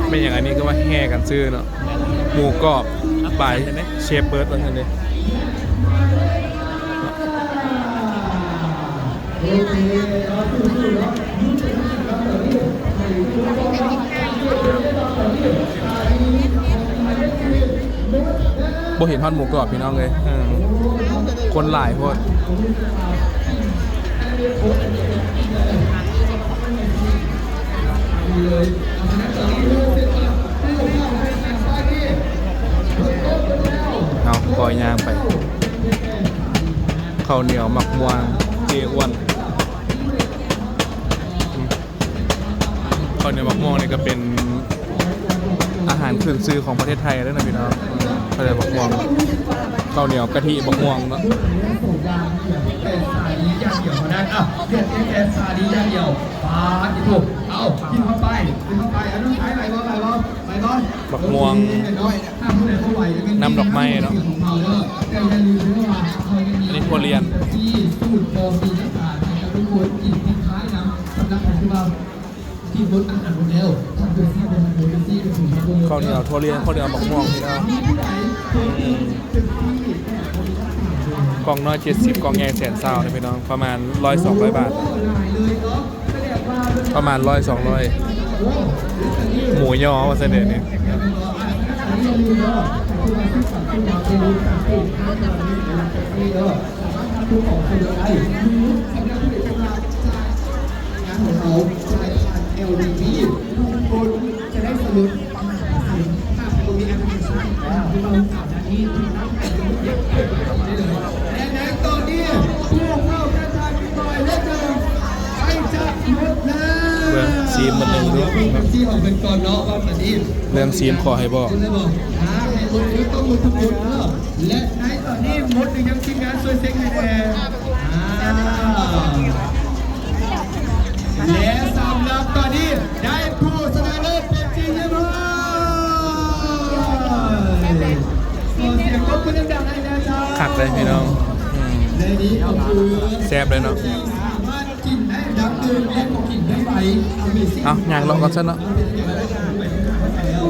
ແມ່ນຫຍັງອັນນີ້ຄືວ່າແຫ່ກັນຊື້ເນາະ ໝູກອບບາຍເຊຟເບີດວ່າຊັ້ນເດ. ບໍ່ເຫັນຮອດໝູກອບພີ່ນ້ອງເອີຍ. ເອີ ຄົນຫຼາຍໂພດ. ເອົາ ກໍຍ່າງໄປ. ເຂົ້າໜຽວໝາກມ່ວງເຈອ້ວນ. ເຂົ້າໜຽວໝາກມ່ວງນີ້ກໍເປັນອາຫານຂຶ້ນຊື່ຂອງປະເທດໄທເດີນະພີ່ນ້ອງ. ເຂົ້າໜຽວໝາກມ່ວງ ເຂົ້າໜຽວກະທິໝາກມ່ວງເນາະ. ເອົາ ກິນເຂົ້າໄປ ກິນເຂົ້າໄປ. ອັນນັ້ນໄປ ໄປບໍ່ ໄປບໍ່ ໄປບໍ່? ໝາກມ່ວງ ນ້ຳດອກໄມ້ເນາະ. ອັນນີ້ຖົ່ວລຽນ. ເຂົ້າໜຽວຖົ່ວລຽນ ເຂົ້າໜຽວໝາກມ່ວງພີ່ນ້ອງ. ກ່ອງນ້ອຍເຈັດສິບ ກ່ອງໃຫຍ່ແສນຊາວນະພີ່ນ້ອງ. ປະມານຮ້ອຍສອງຮ້ອຍບາດ ປະມານຮ້ອຍສອງຮ້ອຍ. ໝູຍໍວ່າຊັ້ນເດນີ້. ເບິ່ງຊີມເບິ່ງໜຶ່ງດູ. ເລື່ອງຊີມຂໍໃຫ້ບອກ. ແລະໃນຕອນນີ້ໝົດຫຼືຍັງ ທີມງານຊ່ວຍເຊັກໃຫ້ແດ່. ແລະສຳລັບຕອນນີ້ໄດ້ຜູ້ຊະນະເລີດເປັນທີ່ຮຽບຮ້ອຍ. ຂໍສຽງຕົບມືດັງໆໃຫ້ແດ່. ຄັກເລີຍພີ່ນ້ອງ. ອືມ ແຊບເລີຍເນາະ. ເອົ້າ ຍ່າງເລາະກ່ອນຊັ້ນເນາະ.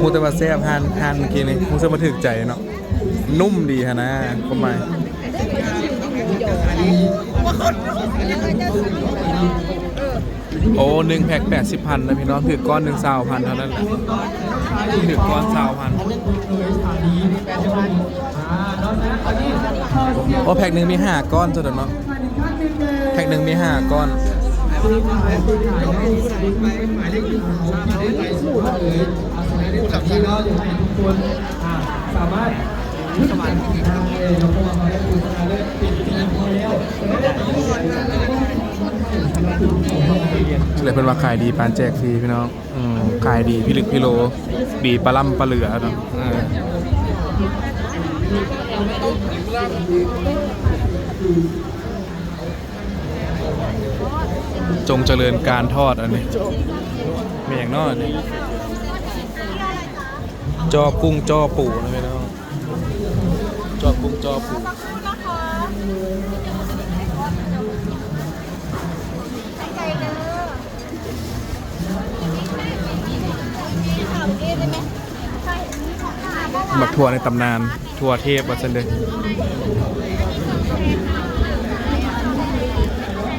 ຮູ້ແຕ່ວ່າແຊບ. ຮ້ານ ຮ້ານມື້ກີ້ນີ້ຮູ້ສຶກວ່າຖືກໃຈເນາະ. ນຸ້ມດີຫັ້ນນະ ຄວາມໝາຍ. ໂອ້ ໜຶ່ງແພັກແປດສິບພັນນະພີ່ນ້ອງ. ຖືກກ້ອນໜຶ່ງຊາວພັນເທົ່ານັ້ນແຫຼະ. ຖືກກ້ອນຊາວພັນ. ໂອ້ ແພັກໜຶ່ງມີຫ້າກ້ອນຊັ້ນເນາະ. ແພັກໜຶ່ງມີຫ້າກ້ອນ. ແລະເພິ່ນວ່າຂາຍດີປານແຈກຟຣີພີ່ນ້ອງ. ອືມ ຂາຍດີພິລຶກພິໂລ ດີປະລ່ຳປະເຫຼືອເນາະ. ເອີ ຈົ່ງຈະເລີນການທອດ. ອັນນີ້ແມ່ນຫຍັງເນາະ ອັນນີ້? ຈໍ້ກຸ້ງຈໍ້ປູນະພີ່ນ້ອງ. ຈໍ້ກຸ້ງຈໍ້ປູ. ໝາກຖົ່ວໃນຕຳນານ ຖົ່ວເທບວ່າຊັ້ນເດີ້.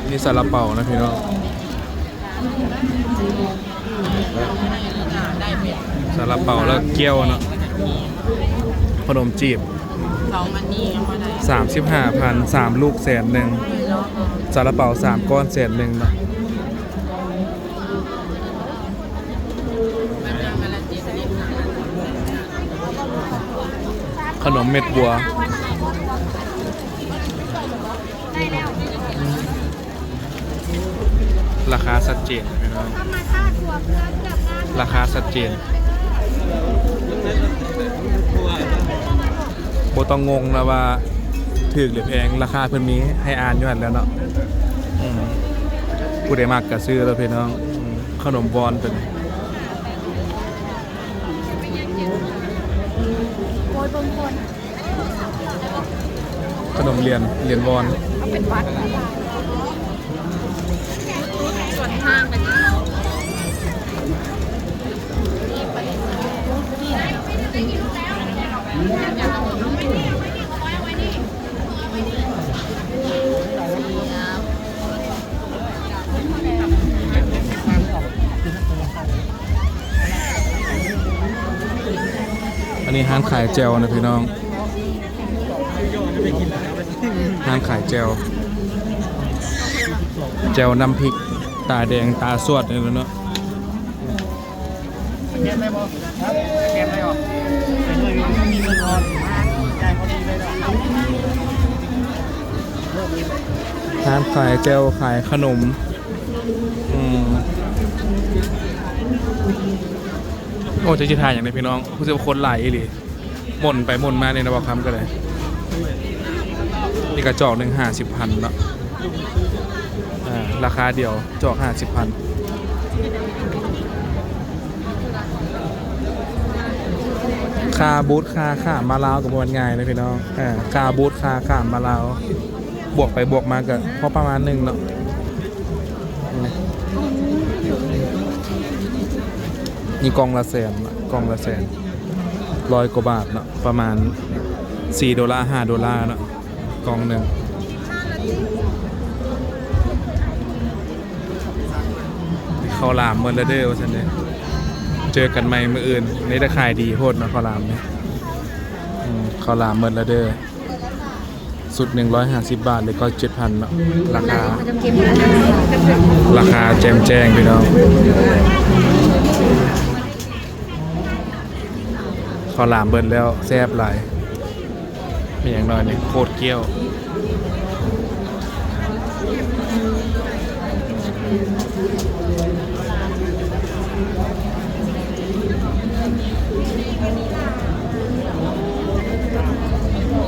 ນີ້ຊາລາເປົານະພີ່ນ້ອງ. ຊາລາເປົາແລ້ວກ້ຽວເນາະ. ຂະໜົມຈີບ ສາມສິບຫ້າພັນ ສາມລູກແສນໜຶ່ງ. ຊາລາເປົາສາມກ້ອນແສນໜຶ່ງເນາະ. ຂະໜົມເມັດບົວ. ລາຄາຊັດເຈນພີ່ນ້ອງ. ລາຄາຊັດເຈນ. ບໍ່ຕ້ອງງົງນະວ່າຖືກຫຼືແພງ, ລາຄາເພິ່ນມີໃຫ້ອ່ານຢູ່ຫັ້ນແລ້ວເນາະ. ອືມ ຜູ້ໃດມັກກະຊື້ໂລດພີ່ນ້ອງ. ອືມ ຂະໜົມວອນຕົວນີ້. ໂອ້ຍ ເບິ່ງຄົນ. ຂະໜົມຫຼຽນ ຫຼຽນວອນ. ເອົາເປັນວັດ ສ່ວນທາງໄປ. ອັນນີ້ຮ້ານຂາຍແຈ່ວນະພີ່ນ້ອງ. ຮ້ານຂາຍແຈ່ວ ແຈ່ວນ້ຳພິກ ຕາແດງຕາສວດນີ້ແຫຼະເນາະ. ຮ້ານຂາຍແຈ່ວ ຂາຍຂະໜົມ. ອືມ ໂອ້ ຈັກຊິຖ່າຍຫຍັງເດ້ພີ່ນ້ອງ ຮູ້ສຶກວ່າຄົນຫຼາຍອີ່ຫຼີ. ໝົນໄປໝົນມານີ້ນະ ບໍ່ຄຳກໍໄດ້. ນີ້ກະຈອກໜຶ່ງຫ້າສິບພັນເນາະ. ເອີ ລາຄາດຽວ ຈອກຫ້າສິບພັນ. ຄ່າບູດຄ່າຂ້າມມາລາວກໍບໍ່ແມ່ນງ່າຍເດ້ພີ່ນ້ອງ. ເອີ ຄ່າບູດຄ່າຂ້າມມາລາວ ບວກໄປບວກມາກໍພໍປະມານໜຶ່ງເນາະ. ນີ້ກ່ອງລະແສນເນາະ ກ່ອງລະແສນ ຮ້ອຍກວ່າບາດເນາະ ປະມານສີ່ໂດລາ ຫ້າໂດລາເນາະ ກ່ອງໜຶ່ງ. ເຂົ້າຫຼາມໝົດແລ້ວເດີວ່າຊັ້ນເດ້. ເຈີກັນໃໝ່ມື້ອື່ນ. ນີ້ໄດ້ຂາຍດີໂພດເນາະ ເຂົ້າຫຼາມນີ້. ອືມ ເຂົ້າຫຼາມໝົດແລ້ວເດີ. ຊຸດໜຶ່ງຮ້ອຍຫ້າສິບບາດ ຫຼື ເກົ້າເຈັດພັນເນາະ. ລາຄາ ລາຄາແຈ່ມແຈ້ງພີ່ນ້ອງ. ເຂົ້າຫຼາມເບິດແລ້ວ ແຊບຫຼາຍ. ມີຫຍັງໜ້ອຍນີ້ ໂຄດກ້ຽວ.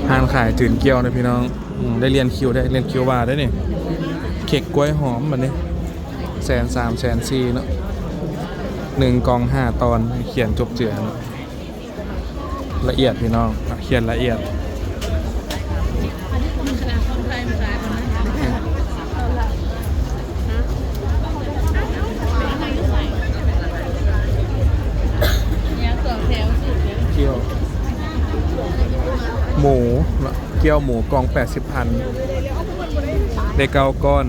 ຮ້ານຂາຍຈືນກ້ຽວນະພີ່ນ້ອງ. ອືມ ໄດ້ລຽນຄິວ ໄດ້ລຽນຄິວວ່າໄດ້ນີ້. ເຄັກກ້ວຍຫອມບັດນີ້ ແສນສາມ ແສນສີ່ເນາະ. ໜຶ່ງກ່ອງຫ້າຕອນ ຂຽນຈົບເຈືອເນາະ. ລະອຽດພີ່ນ້ອງ ຂຽນລະອຽດ. ກ້ຽວໝູເນາະ ກ້ຽວໝູກ່ອງແປດສິບພັນ ໄດ້ເກົ້າກ້ອນ.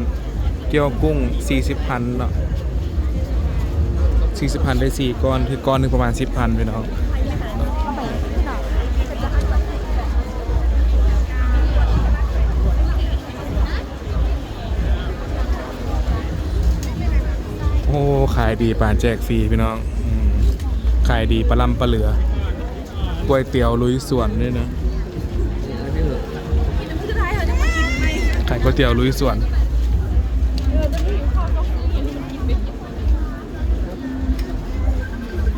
ກ້ຽວກຸ້ງສີ່ສິບພັນເນາະ ສີ່ສິບພັນໄດ້ສີ່ກ້ອນ ຄືກ້ອນໜຶ່ງປະມານສິບພັນພີ່ນ້ອງ. ໂອ້ ຂາຍດີປານແຈກຟຣີພີ່ນ້ອງ. ອືມ ຂາຍດີປະລ່ຳປະເຫຼືອ. ກ໋ວຍຕຽວລຸຍສວນນີ້ນະ ຂາຍກ໋ວຍຕຽວລຸຍສວນ.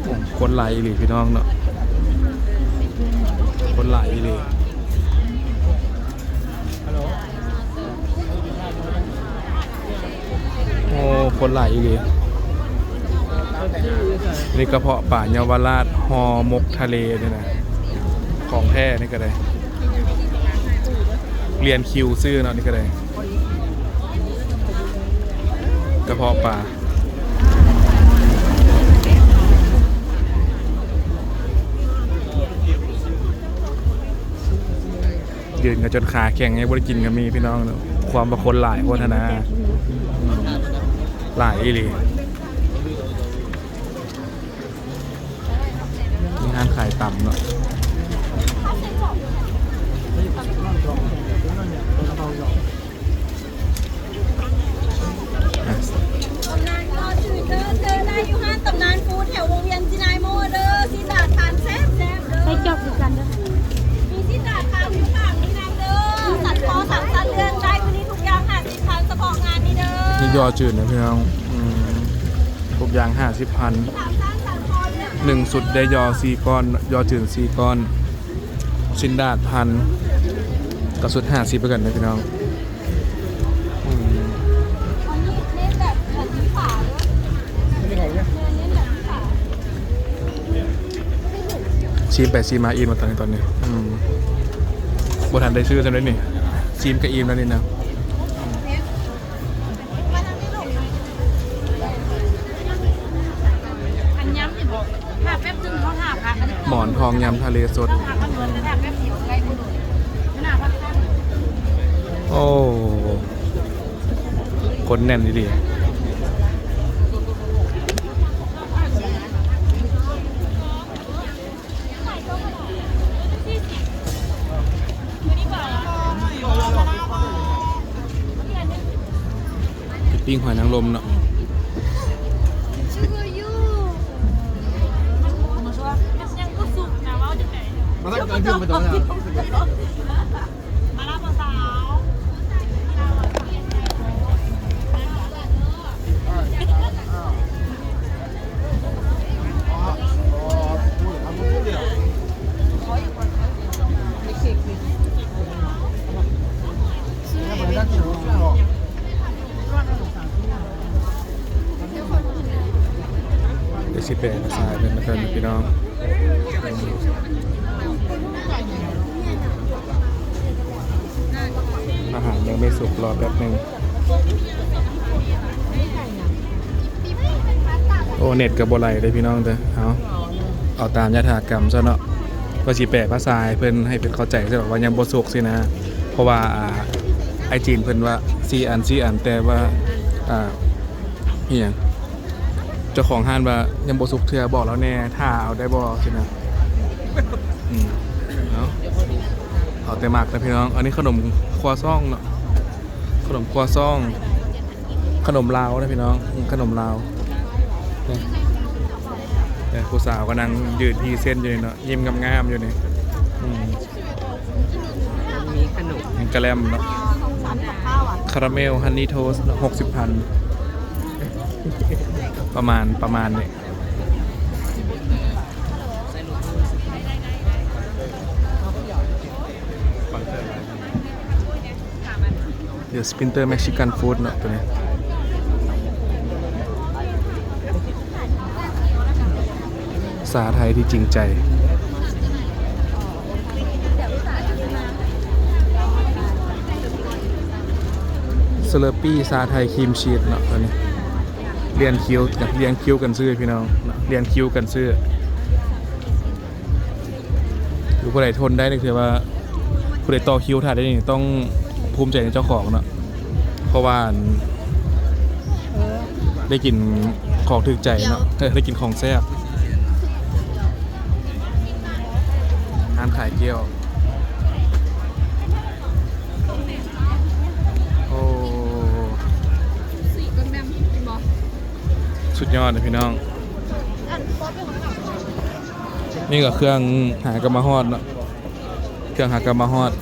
ໂອ້ ຄົນຫຼາຍອີ່ຫຼີພີ່ນ້ອງເນາະ ຄົນຫຼາຍອີ່ຫຼີ. ໂອ້ ຄົນຫຼາຍອີ່ຫຼີ. ນີ້ກະເພາະປາເຍົາວະລາດ ຫໍ່ໝົກທະເລນີ້ນະ ຂອງແທ້ນີ້ກະໄດ້. ລຽນຄິວຊື້ເນາະ ນີ້ກະໄດ້ ກະເພາະປາ. ຢືນກັນຈົນຂາແຂງ ຍັງບໍ່ໄດ້ກິນກະມີພີ່ນ້ອງເນາະ ຄວາມວ່າຄົນຫຼາຍໂພດຫັ້ນນະ. ອືມ ຫຼາຍອີ່ຫຼີ. ມີຮ້ານຂາຍຕຳເນາະ. ຕຳນານກໍຈື່ເດີ ເຈີໄດ້ຢູ່ຮ້ານຕຳນານຟູດແຖວວົງວຽນຈິນາຍໂມເດີ ຊີ້ນດາດທານແຊບໆເດີ ໄດ້ຈອກຄືກັນເດີ ມີຊີ້ນດາດຂາຢູ່ຂ້າງນີ້ນຳເດີ ສັນຄໍສາມຊັ້ນເລືອກໄດ້ ມື້ນີ້ທຸກຢ່າງຫ້າສິບພັນ ສະເພາະງານນີ້ເດີ ມີຍໍຈືນນະພີ່ນ້ອງ. ອືມ ທຸກຢ່າງຫ້າສິບພັນ ໜຶ່ງຊຸດໄດ້ຍໍສີ່ກ້ອນ ຍໍຈືນສີ່ກ້ອນ ຊີ້ນດາດພັນ ກະຊຸດຫ້າສິບຄືກັນເດີພີ່ນ້ອງ. ອືມ ຊີມໄປຊີມມາອີ່ມແລ້ວຕອນນີ້ ຕອນນີ້. ອືມ ບໍ່ທັນໄດ້ຊື້ຊ້ຳເດ້ນີ້ ຊີມກະອີ່ມແລ້ວນີ້ນະ. ອັນຍຳນີ້ບໍ່ ຖ້າແປັບໜຶ່ງເຮົາຖ້າຜັກ ອັນນີ້ໝອນທອງຍຳທະເລສົດ ຖ້າຜັກມັນໝົດ ແຕ່ຖ້າແປັບດຽວໄດ້ໝົດ ໂອ້ ຄົນແໜ້ນອີ່ຫຼີ. ປີ້ງຫອຍນາງລົມເນາະ. ດຽວຊິແປພາສາໃຫ້ເພິ່ນນະພີ່ນ້ອງ. ອາຫານຍັງບໍ່ສຸກ ລໍແປັບໜຶ່ງ. ໂອ້ ເນັດກໍບໍ່ໄຫຼເດ້ພີ່ນ້ອງເດີ. ເອົາ ເອົາຕາມຍະຖາກຳຊະເນາະ ວ່າຊິແປພາສາໃຫ້ເພິ່ນ ໃຫ້ເພິ່ນເຂົ້າໃຈຊະດອກວ່າຍັງບໍ່ສຸກຊີ້ນະ. ເພາະວ່າ ອ່າ ອ້າຍຈີນເພິ່ນວ່າສີ່ອັນ ສີ່ອັນ ແຕ່ວ່າ ອ່າ ອີຫຍັງ ເຈົ້າຂອງຮ້ານວ່າຍັງບໍ່ສຸກເທື່ອ ບອກລາວແດ່ ຖ້າເອົາໄດ້ບໍ່ຊີ້ນະ. ອືມ ເອົາ ເອົາແຕ່ໝາກນະພີ່ນ້ອງ. ອັນນີ້ຂະໜົມຄົວຊອງເນາະ ຂະໜົມຄົວຊອງ ຂະໜົມລາວນະພີ່ນ້ອງ ຂະໜົມລາວ. ນີ້ ນີ້ຜູ້ສາວກໍນັ່ງຢືນພຣີເຊັນຢູ່ນີ້ເນາະ ຍິ້ມງາມໆຢູ່ນີ້. ອືມ ມີຂະໜົມ ກະແລັມເນາະ ຄາຣາເມວ ຮັນນີໂທສເນາະ ຫົກສິບພັນ ປະມານ ປະມານນີ້. ດຽວສະປິນເຕີ ເມັກຊິກັນຟູດເນາະ ໂຕນີ້ ຊາໄທທີ່ຈິງໃຈ. ສະເລີປີ້ຊາໄທຄຣີມຊີສເນາະ ໂຕນີ້ ລຽນຄິວ ລຽນຄິວກັນຊື້ພີ່ນ້ອງ ລຽນຄິວກັນຊື້. ຫຼືຜູ້ໃດທົນໄດ້ນີ້ ຖືວ່າຜູ້ໃດຕໍ່ຄິວຖ້າໄດ້ນີ້ ຕ້ອງພູມໃຈໃນເຈົ້າຂອງເນາະ ເພາະວ່າ ອັນ ໄດ້ກິນຂອງຖືກໃຈເນາະ ເອີ ໄດ້ກິນຂອງແຊບ. ຮ້ານຂາຍກ້ຽວ ໂອ້ ສຸດຍອດເລີຍພີ່ນ້ອງ. ນີ້ກໍເຄື່ອງຫາກຳມາຮອດເນາະ ເຄື່ອງຫາກຳມາຮອດ.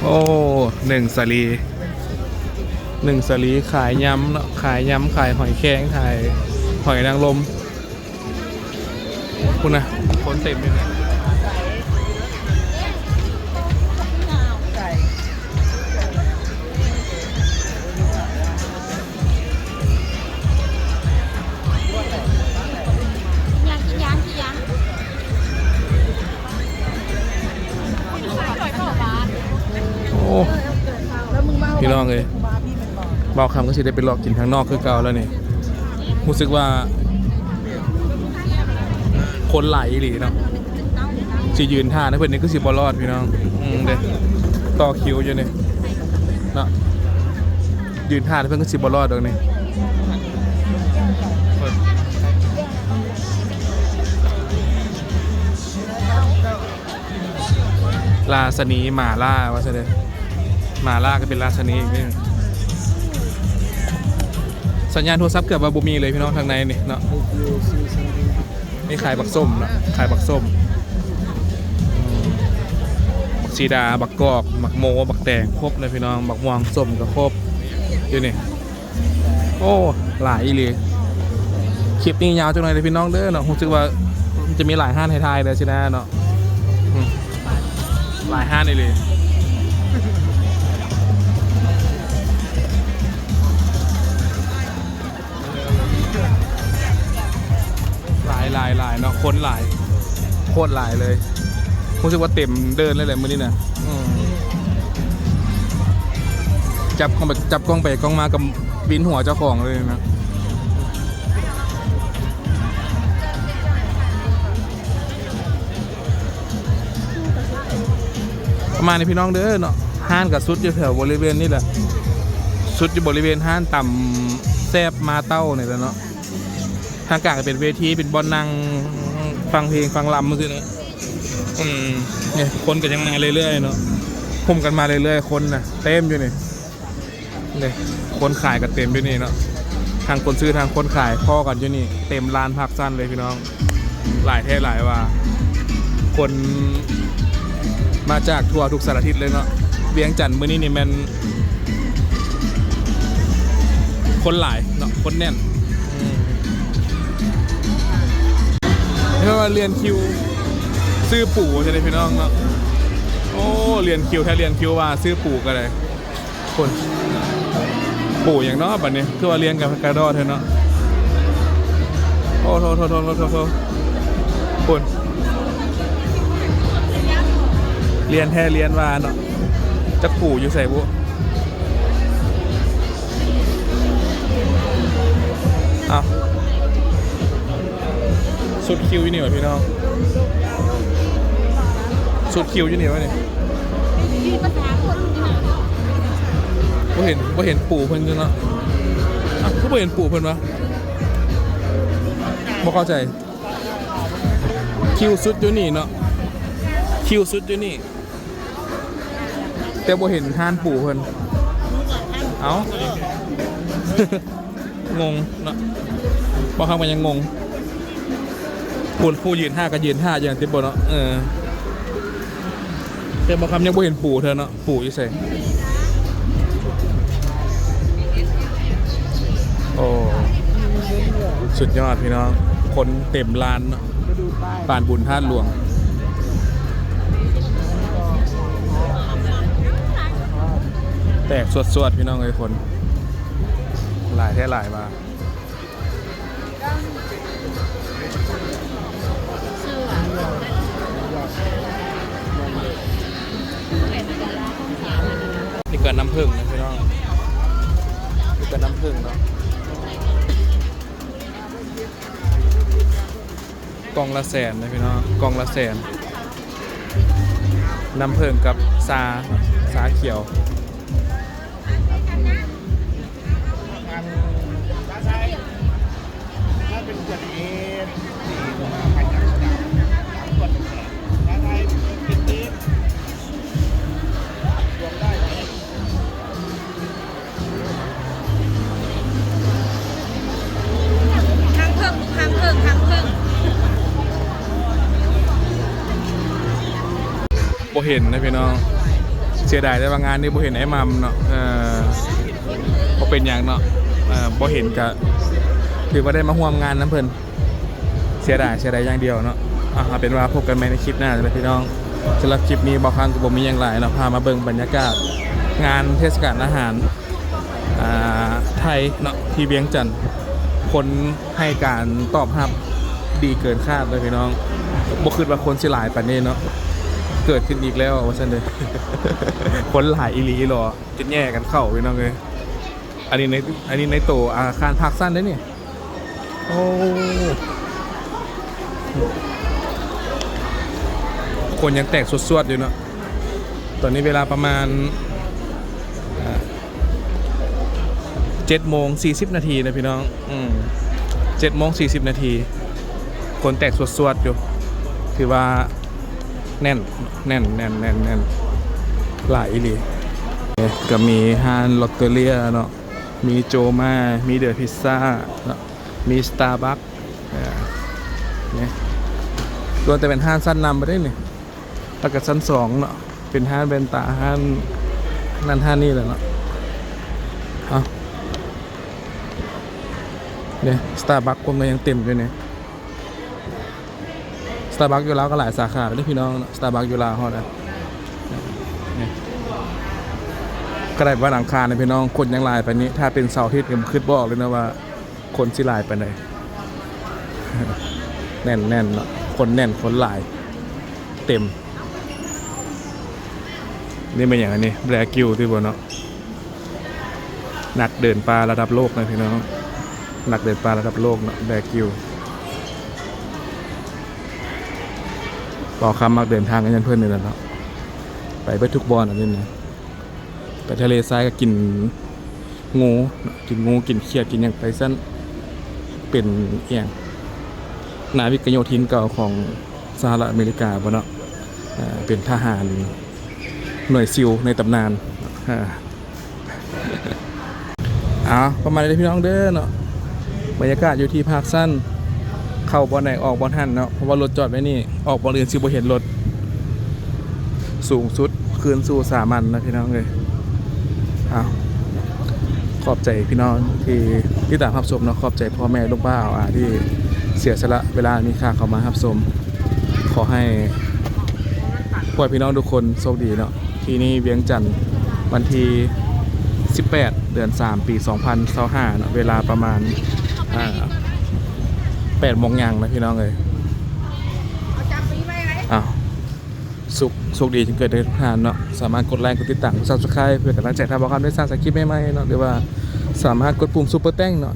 ໂອ້ ໜຶ່ງສາລີ ໜຶ່ງສາລີ ຂາຍຍຳເນາະ ຂາຍຍຳ ຂາຍຫອຍແຄງ ຂາຍຫອຍນາງລົມ. ພຸ້ນນະ ຄົນເຕັມຢູ່ນະ. ໂອ້ ພີ່ນ້ອງເອີຍ ບ່າວຄຳກໍຊິໄດ້ໄປເລາະກິນທາງນອກຄືເກົ່າແລ້ວນີ້. ຮູ້ສຶກວ່າຄົນຫຼາຍອີ່ຫຼີເນາະ. ຊິຢືນຖ້ານຳເພິ່ນນີ້ຄືຊິບໍ່ລອດພີ່ນ້ອງ. ອືມ ເດ້ ຕໍ່ຄິວຢູ່ນີ້ເນາະ ຢືນຖ້ານຳເພິ່ນຄືຊິບໍ່ລອດດອກນີ້. ລາຊະນີໝາລ່າວ່າຊັ້ນເດ ໝາລ່າກໍເປັນລາຊະນີອີກເດ້. ສັນຍານໂທລະສັບເກືອບວ່າບໍ່ມີເລີຍພີ່ນ້ອງ ທາງໃນນີ້ເນາະ. ມີຂາຍບັກສົ້ມເນາະ ຂາຍບັກສົ້ມ ບັກຊີດາ ບັກກອກ ບັກໂມ ບັກແຕງ ຄົບເລີຍພີ່ນ້ອງ. ບັກມ່ວງສົ້ມກໍຄົບຢູ່ນີ້. ໂອ້ ຫຼາຍອີ່ຫຼີ. ຄລິບນີ້ຍາວຈັກໜ້ອຍເດີພີ່ນ້ອງເດີເນາະ. ຮູ້ສຶກວ່າຈະມີຫຼາຍຮ້ານໃຫ້ຖ່າຍເດີຊີ້ນະເນາະ. ອືມ ຫຼາຍຮ້ານອີ່ຫຼີ. ຫຼາຍ ຫຼາຍ ຫຼາຍເນາະ ຄົນຫຼາຍ ໂຄດຫຼາຍເລີຍ. ຮູ້ສຶກວ່າເຕັມເດີ່ນເລີຍແຫຼະມື້ນີ້ນະ. ອືມ ຈັບກ້ອງໄປ ຈັບກ້ອງໄປກ້ອງມາກໍວິນຫົວເຈົ້າຂອງເລີຍນະ. ປະມານນີ້ພີ່ນ້ອງເດີເນາະ. ຮ້ານກໍສຸດຢູ່ແຖວບໍລິເວນນີ້ແຫຼະ ສຸດຢູ່ບໍລິເວນຮ້ານຕຳແຊບມາເຕົ້ານີ້ແຫຼະເນາະ. ທາງກາງກໍເປັນເວທີ ເປັນບ່ອນນັ່ງຟັງເພງຟັງລຳຈັ່ງຊີ້ນະ. ອືມ ນີ້ຄົນກໍຍັງມາເລື້ອຍໆເນາະ ໂຮມກັນມາເລື້ອຍໆ ຄົນນະເຕັມຢູ່ນີ້. ນີ້ ຄົນຂາຍກໍເຕັມຢູ່ນີ້ເນາະ ທັງຄົນຊື້ທັງຄົນຂາຍພໍ້ກັນຢູ່ນີ້ ເຕັມລານພາກຊັນເລີຍພີ່ນ້ອງ ຫຼາຍແທ້ຫຼາຍວ່າ ຄົນມາຈາກທົ່ວທຸກສາລະທິດເລີຍເນາະ ວຽງຈັນມື້ນີ້ນີ້ແມ່ນ ຄົນຫຼາຍເນາະ ຄົນແໜ້ນ ອືມ ເອີ້ນວ່າລຽນຄິວຊື້ປູຊັ້ນເດ້ພີ່ນ້ອງເນາະ ໂອ້ ລຽນຄິວແທ້ ລຽນຄິວວ່າຊື້ປູກໍໄດ້ ພຸ້ນ ປູຫຍັງເນາະບັດນີ້ ຄືວ່າລຽນກັນກະດໍ້ແທ້ເນາະ ໂອ້ ໂທ້ໆໆໆ ພຸ້ນ ລຽນແທ້ລຽນວ່າເນາະ ຈັກປູຢູ່ໃສບຸ ເອົ້າ ສຸດຄິວຢູ່ນີ້ຫວາພີ່ນ້ອງ ສຸດຄິວຢູ່ນີ້ຫວານີ້ ບໍ່ເຫັນ ບໍ່ເຫັນປູເພິ່ນຢູ່ເນາະ ເອົ້າ ຄືບໍ່ເຫັນປູເພິ່ນຫວາ ບໍ່ເຂົ້າໃຈ ຄິວສຸດຢູ່ນີ້ເນາະ ຄິວສຸດຢູ່ນີ້ ແຕ່ບໍ່ເຫັນຮ້ານປູເພິ່ນ ເອົ້າ ງົງເນາະ ບ່າວຄຳກໍຍັງງົງ ຜູ້ ຜູ້ຢືນຖ້າກໍຢືນຖ້າຢູ່ຫັ້ນຕິບໍ່ເນາະ ເອີ ແຕ່ບ່າວຄຳຍັງບໍ່ເຫັນປູເທື່ອເນາະ ປູຢູ່ໃສ ໂອ້ ສຸດຍອດພີ່ນ້ອງ ຄົນເຕັມລານເນາະ ປານບຸນທາດຫຼວງ ແຕກສວດໆ ພີ່ນ້ອງເອີຍ ຄົນຫຼາຍແທ້ຫຼາຍວ່າ ນີ້ກໍນ້ຳເຜິ້ງນະພີ່ນ້ອງ ນີ້ກໍນ້ຳເຜິ້ງເນາະ ກ່ອງລະແສນນະພີ່ນ້ອງ ກ່ອງລະແສນ ນ້ຳເຜິ້ງກັບຊາ ຊາຂຽວ. ຮັງເຜິ້ງ ລູກຮັງເຜິ້ງ ຮັງເຜິ້ງ ບໍ່ເຫັນນະພີ່ນ້ອງ ເສຍດາຍແຕ່ວ່າງານນີ້ບໍ່ເຫັນອ້າຍໝ່ຳເນາະ ເອີ ບໍ່ເປັນຫຍັງເນາະ ເອີ ບໍ່ເຫັນກະຖືວ່າໄດ້ມາຮ່ວມງານນຳເພິ່ນ. ເສຍດາຍ ເສຍດາຍຢ່າງດຽວເນາະ ເອົາເປັນວ່າພົບກັນໃໝ່ໃນຄລິບໜ້າເດີພີ່ນ້ອງ ສຳລັບຄລິບນີ້ບ່າວຄຳກໍບໍ່ມີຫຍັງຫຼາຍເນາະ ພາມາເບິ່ງບັນຍາກາດງານເທດສະການອາຫານ ອ່າ ໄທເນາະ ທີ່ວຽງຈັນ ຄົນໃຫ້ການຕອບຮັບດີເກີນຄາດເລີຍພີ່ນ້ອງ ບໍ່ຄິດວ່າຄົນຊິຫຼາຍປານນີ້ເນາະ ເກີດຂຶ້ນອີກແລ້ວວ່າຊັ້ນເດີ ຄົນຫຼາຍອີ່ຫຼີອີ່ຫຼໍ ຈົນແຍ່ກັນເຂົ້າພີ່ນ້ອງເອີຍ ອັນນີ້ໃນ ອັນນີ້ໃນໂຕອາຄານພາກຊັນເດ້ນີ້. ໂອ້ ຄົນຍັງແຕກສວດໆຢູ່ເນາະ ຕອນນີ້ເວລາປະມານ ເອີ ເຈັດໂມງສີ່ສິບນາທີນະພີ່ນ້ອງ ອືມ ເຈັດໂມງສີ່ສິບນາທີ ຄົນແຕກສວດໆຢູ່ ຖືວ່າແໜ້ນ ແໜ້ນ ແໜ້ນ ແໜ້ນ ແໜ້ນ ຫຼາຍອີ່ຫຼີ ເອີ ກໍມີຮ້ານລອດເຕີເລຍເນາະ. ມີໂຈມາ ມີເດີພິຊຊາເນາະ ມີສະຕາບັກ ເອີ ນີ້ ລ້ວນແຕ່ເປັນຮ້ານຊັ້ນນຳເບິດເດ້ນີ້ ແລ້ວກໍຊັ້ນສອງເນາະ ເປັນຮ້ານແວ່ນຕາ ຮ້ານນັ້ນຮ້ານນີ້ແຫຼະເນາະ ເອົາ ນີ້ສະຕາບັກພວກມັນຍັງເຕັມຢູ່ນີ້. ສະຕາບັກຢູ່ລາວກໍຫຼາຍສາຂາເດ້ພີ່ນ້ອງເນາະ ສະຕາບັກຢູ່ລາວເຮົານະ ນີ້ ຂະໜາດວັນອັງຄານນະພີ່ນ້ອງ ຄົນຍັງຫຼາຍປານນີ້ ຖ້າເປັນເສົາອາທິດນີ້ ຄິດບໍ່ອອກເລີຍນະວ່າຄົນຊິຫຼາຍປານໃດ ແໜ້ນໆເນາະ ຄົນແໜ້ນຄົນຫຼາຍ ເຕັມ ນີ້ແມ່ນຫຍັງອັນນີ້ ແບຣກິວຕິບໍ່ເນາະ ນັກເດີນປ່າລະດັບໂລກນະພີ່ນ້ອງ ນັກເດີນປ່າລະດັບໂລກເນາະ ແບຣກິວ ບ່າວຄຳມັກເດີນທາງກັນຍ້ອນເພິ່ນນີ້ແຫຼະເນາະ ໄປເບິດທຸກບ່ອນອັນນີ້ນະ ໄປທະເລຊາຍກໍກິນ ງູເນາະ ກິນງູ ກິນຂຽດ ກິນຫຍັງໄປຊັ້ນ ເປັນອີ່ຫຍັງ ນາວິກໂຍທິນເກົ່າຂອງສະຫະລັດອາເມລິກາບໍເນາະ ເປັນທະຫານໜ່ວຍຊິວໃນຕຳນານ ເອີ ເອີ ເອົາ ປະມານນີ້ເດີພີ່ນ້ອງເດີເນາະ ບັນຍາກາດຢູ່ທີ່ພາກຊັນ ເຂົ້າບ່ອນໃດອອກບ່ອນຫັ້ນເນາະ ເພາະວ່າລົດຈອດໄວ້ນີ້ ອອກບ່ອນອື່ນຊິບໍ່ເຫັນລົດ ສູງສຸດຄືນສູ່ສາມັນນະພີ່ນ້ອງເອີຍ. ເອົາ ຂອບໃຈພີ່ນ້ອງທີ່ຕິດຕາມຮັບຊົມເນາະ ຂອບໃຈພໍ່ແມ່ລຸງປ້າອາທີ່ເສຍສະຫຼະເວລາມີຄ່າເຂົ້າມາຮັບຊົມ. ຂໍໃຫ້ ຂໍໃຫ້ພີ່ນ້ອງທຸກຄົນໂຊກດີເນາະ. ທີ່ນີ້ວຽງຈັນ ວັນທີສິບແປດ ເດືອນສາມ ປີສອງພັນຊາວຫ້າເນາະ ເວລາປະມານ ອ່າ ແປດໂມງຫຍັງນະພີ່ນ້ອງເອີຍ. ເອົາ ສຸກ ໂຊກດີຈຶ່ງເກີດໄດ້ທຸກທ່ານເນາະ ສາມາດກົດໄລ ກົດຕິດຕາມ ກົດ Subscribe ເພື່ອເປັນກຳລັງໃຈໃຫ້ບ່າວຄຳໄດ້ສ້າງສາຍຄລິບໃໝ່ໆເນາະ ຫຼືວ່າສາມາດກົດປຸ່ມ Super Thanks ເນາະ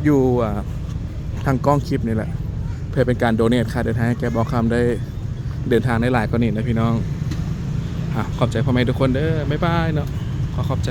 ຢູ່ ອ່າ ທາງກ້ອງຄລິບນີ້ແຫຼະ ເພື່ອເປັນການ donate ຄ່າເດີນທາງໃຫ້ແກ່ບ່າວຄຳໄດ້ເດີນທາງໄດ້ຫຼາຍກວ່ານີ້ນະພີ່ນ້ອງ. ອ່າ ຂອບໃຈພໍ່ແມ່ທຸກຄົນເດີ ບາຍບາຍເນາະ ຂໍຂອບໃຈ.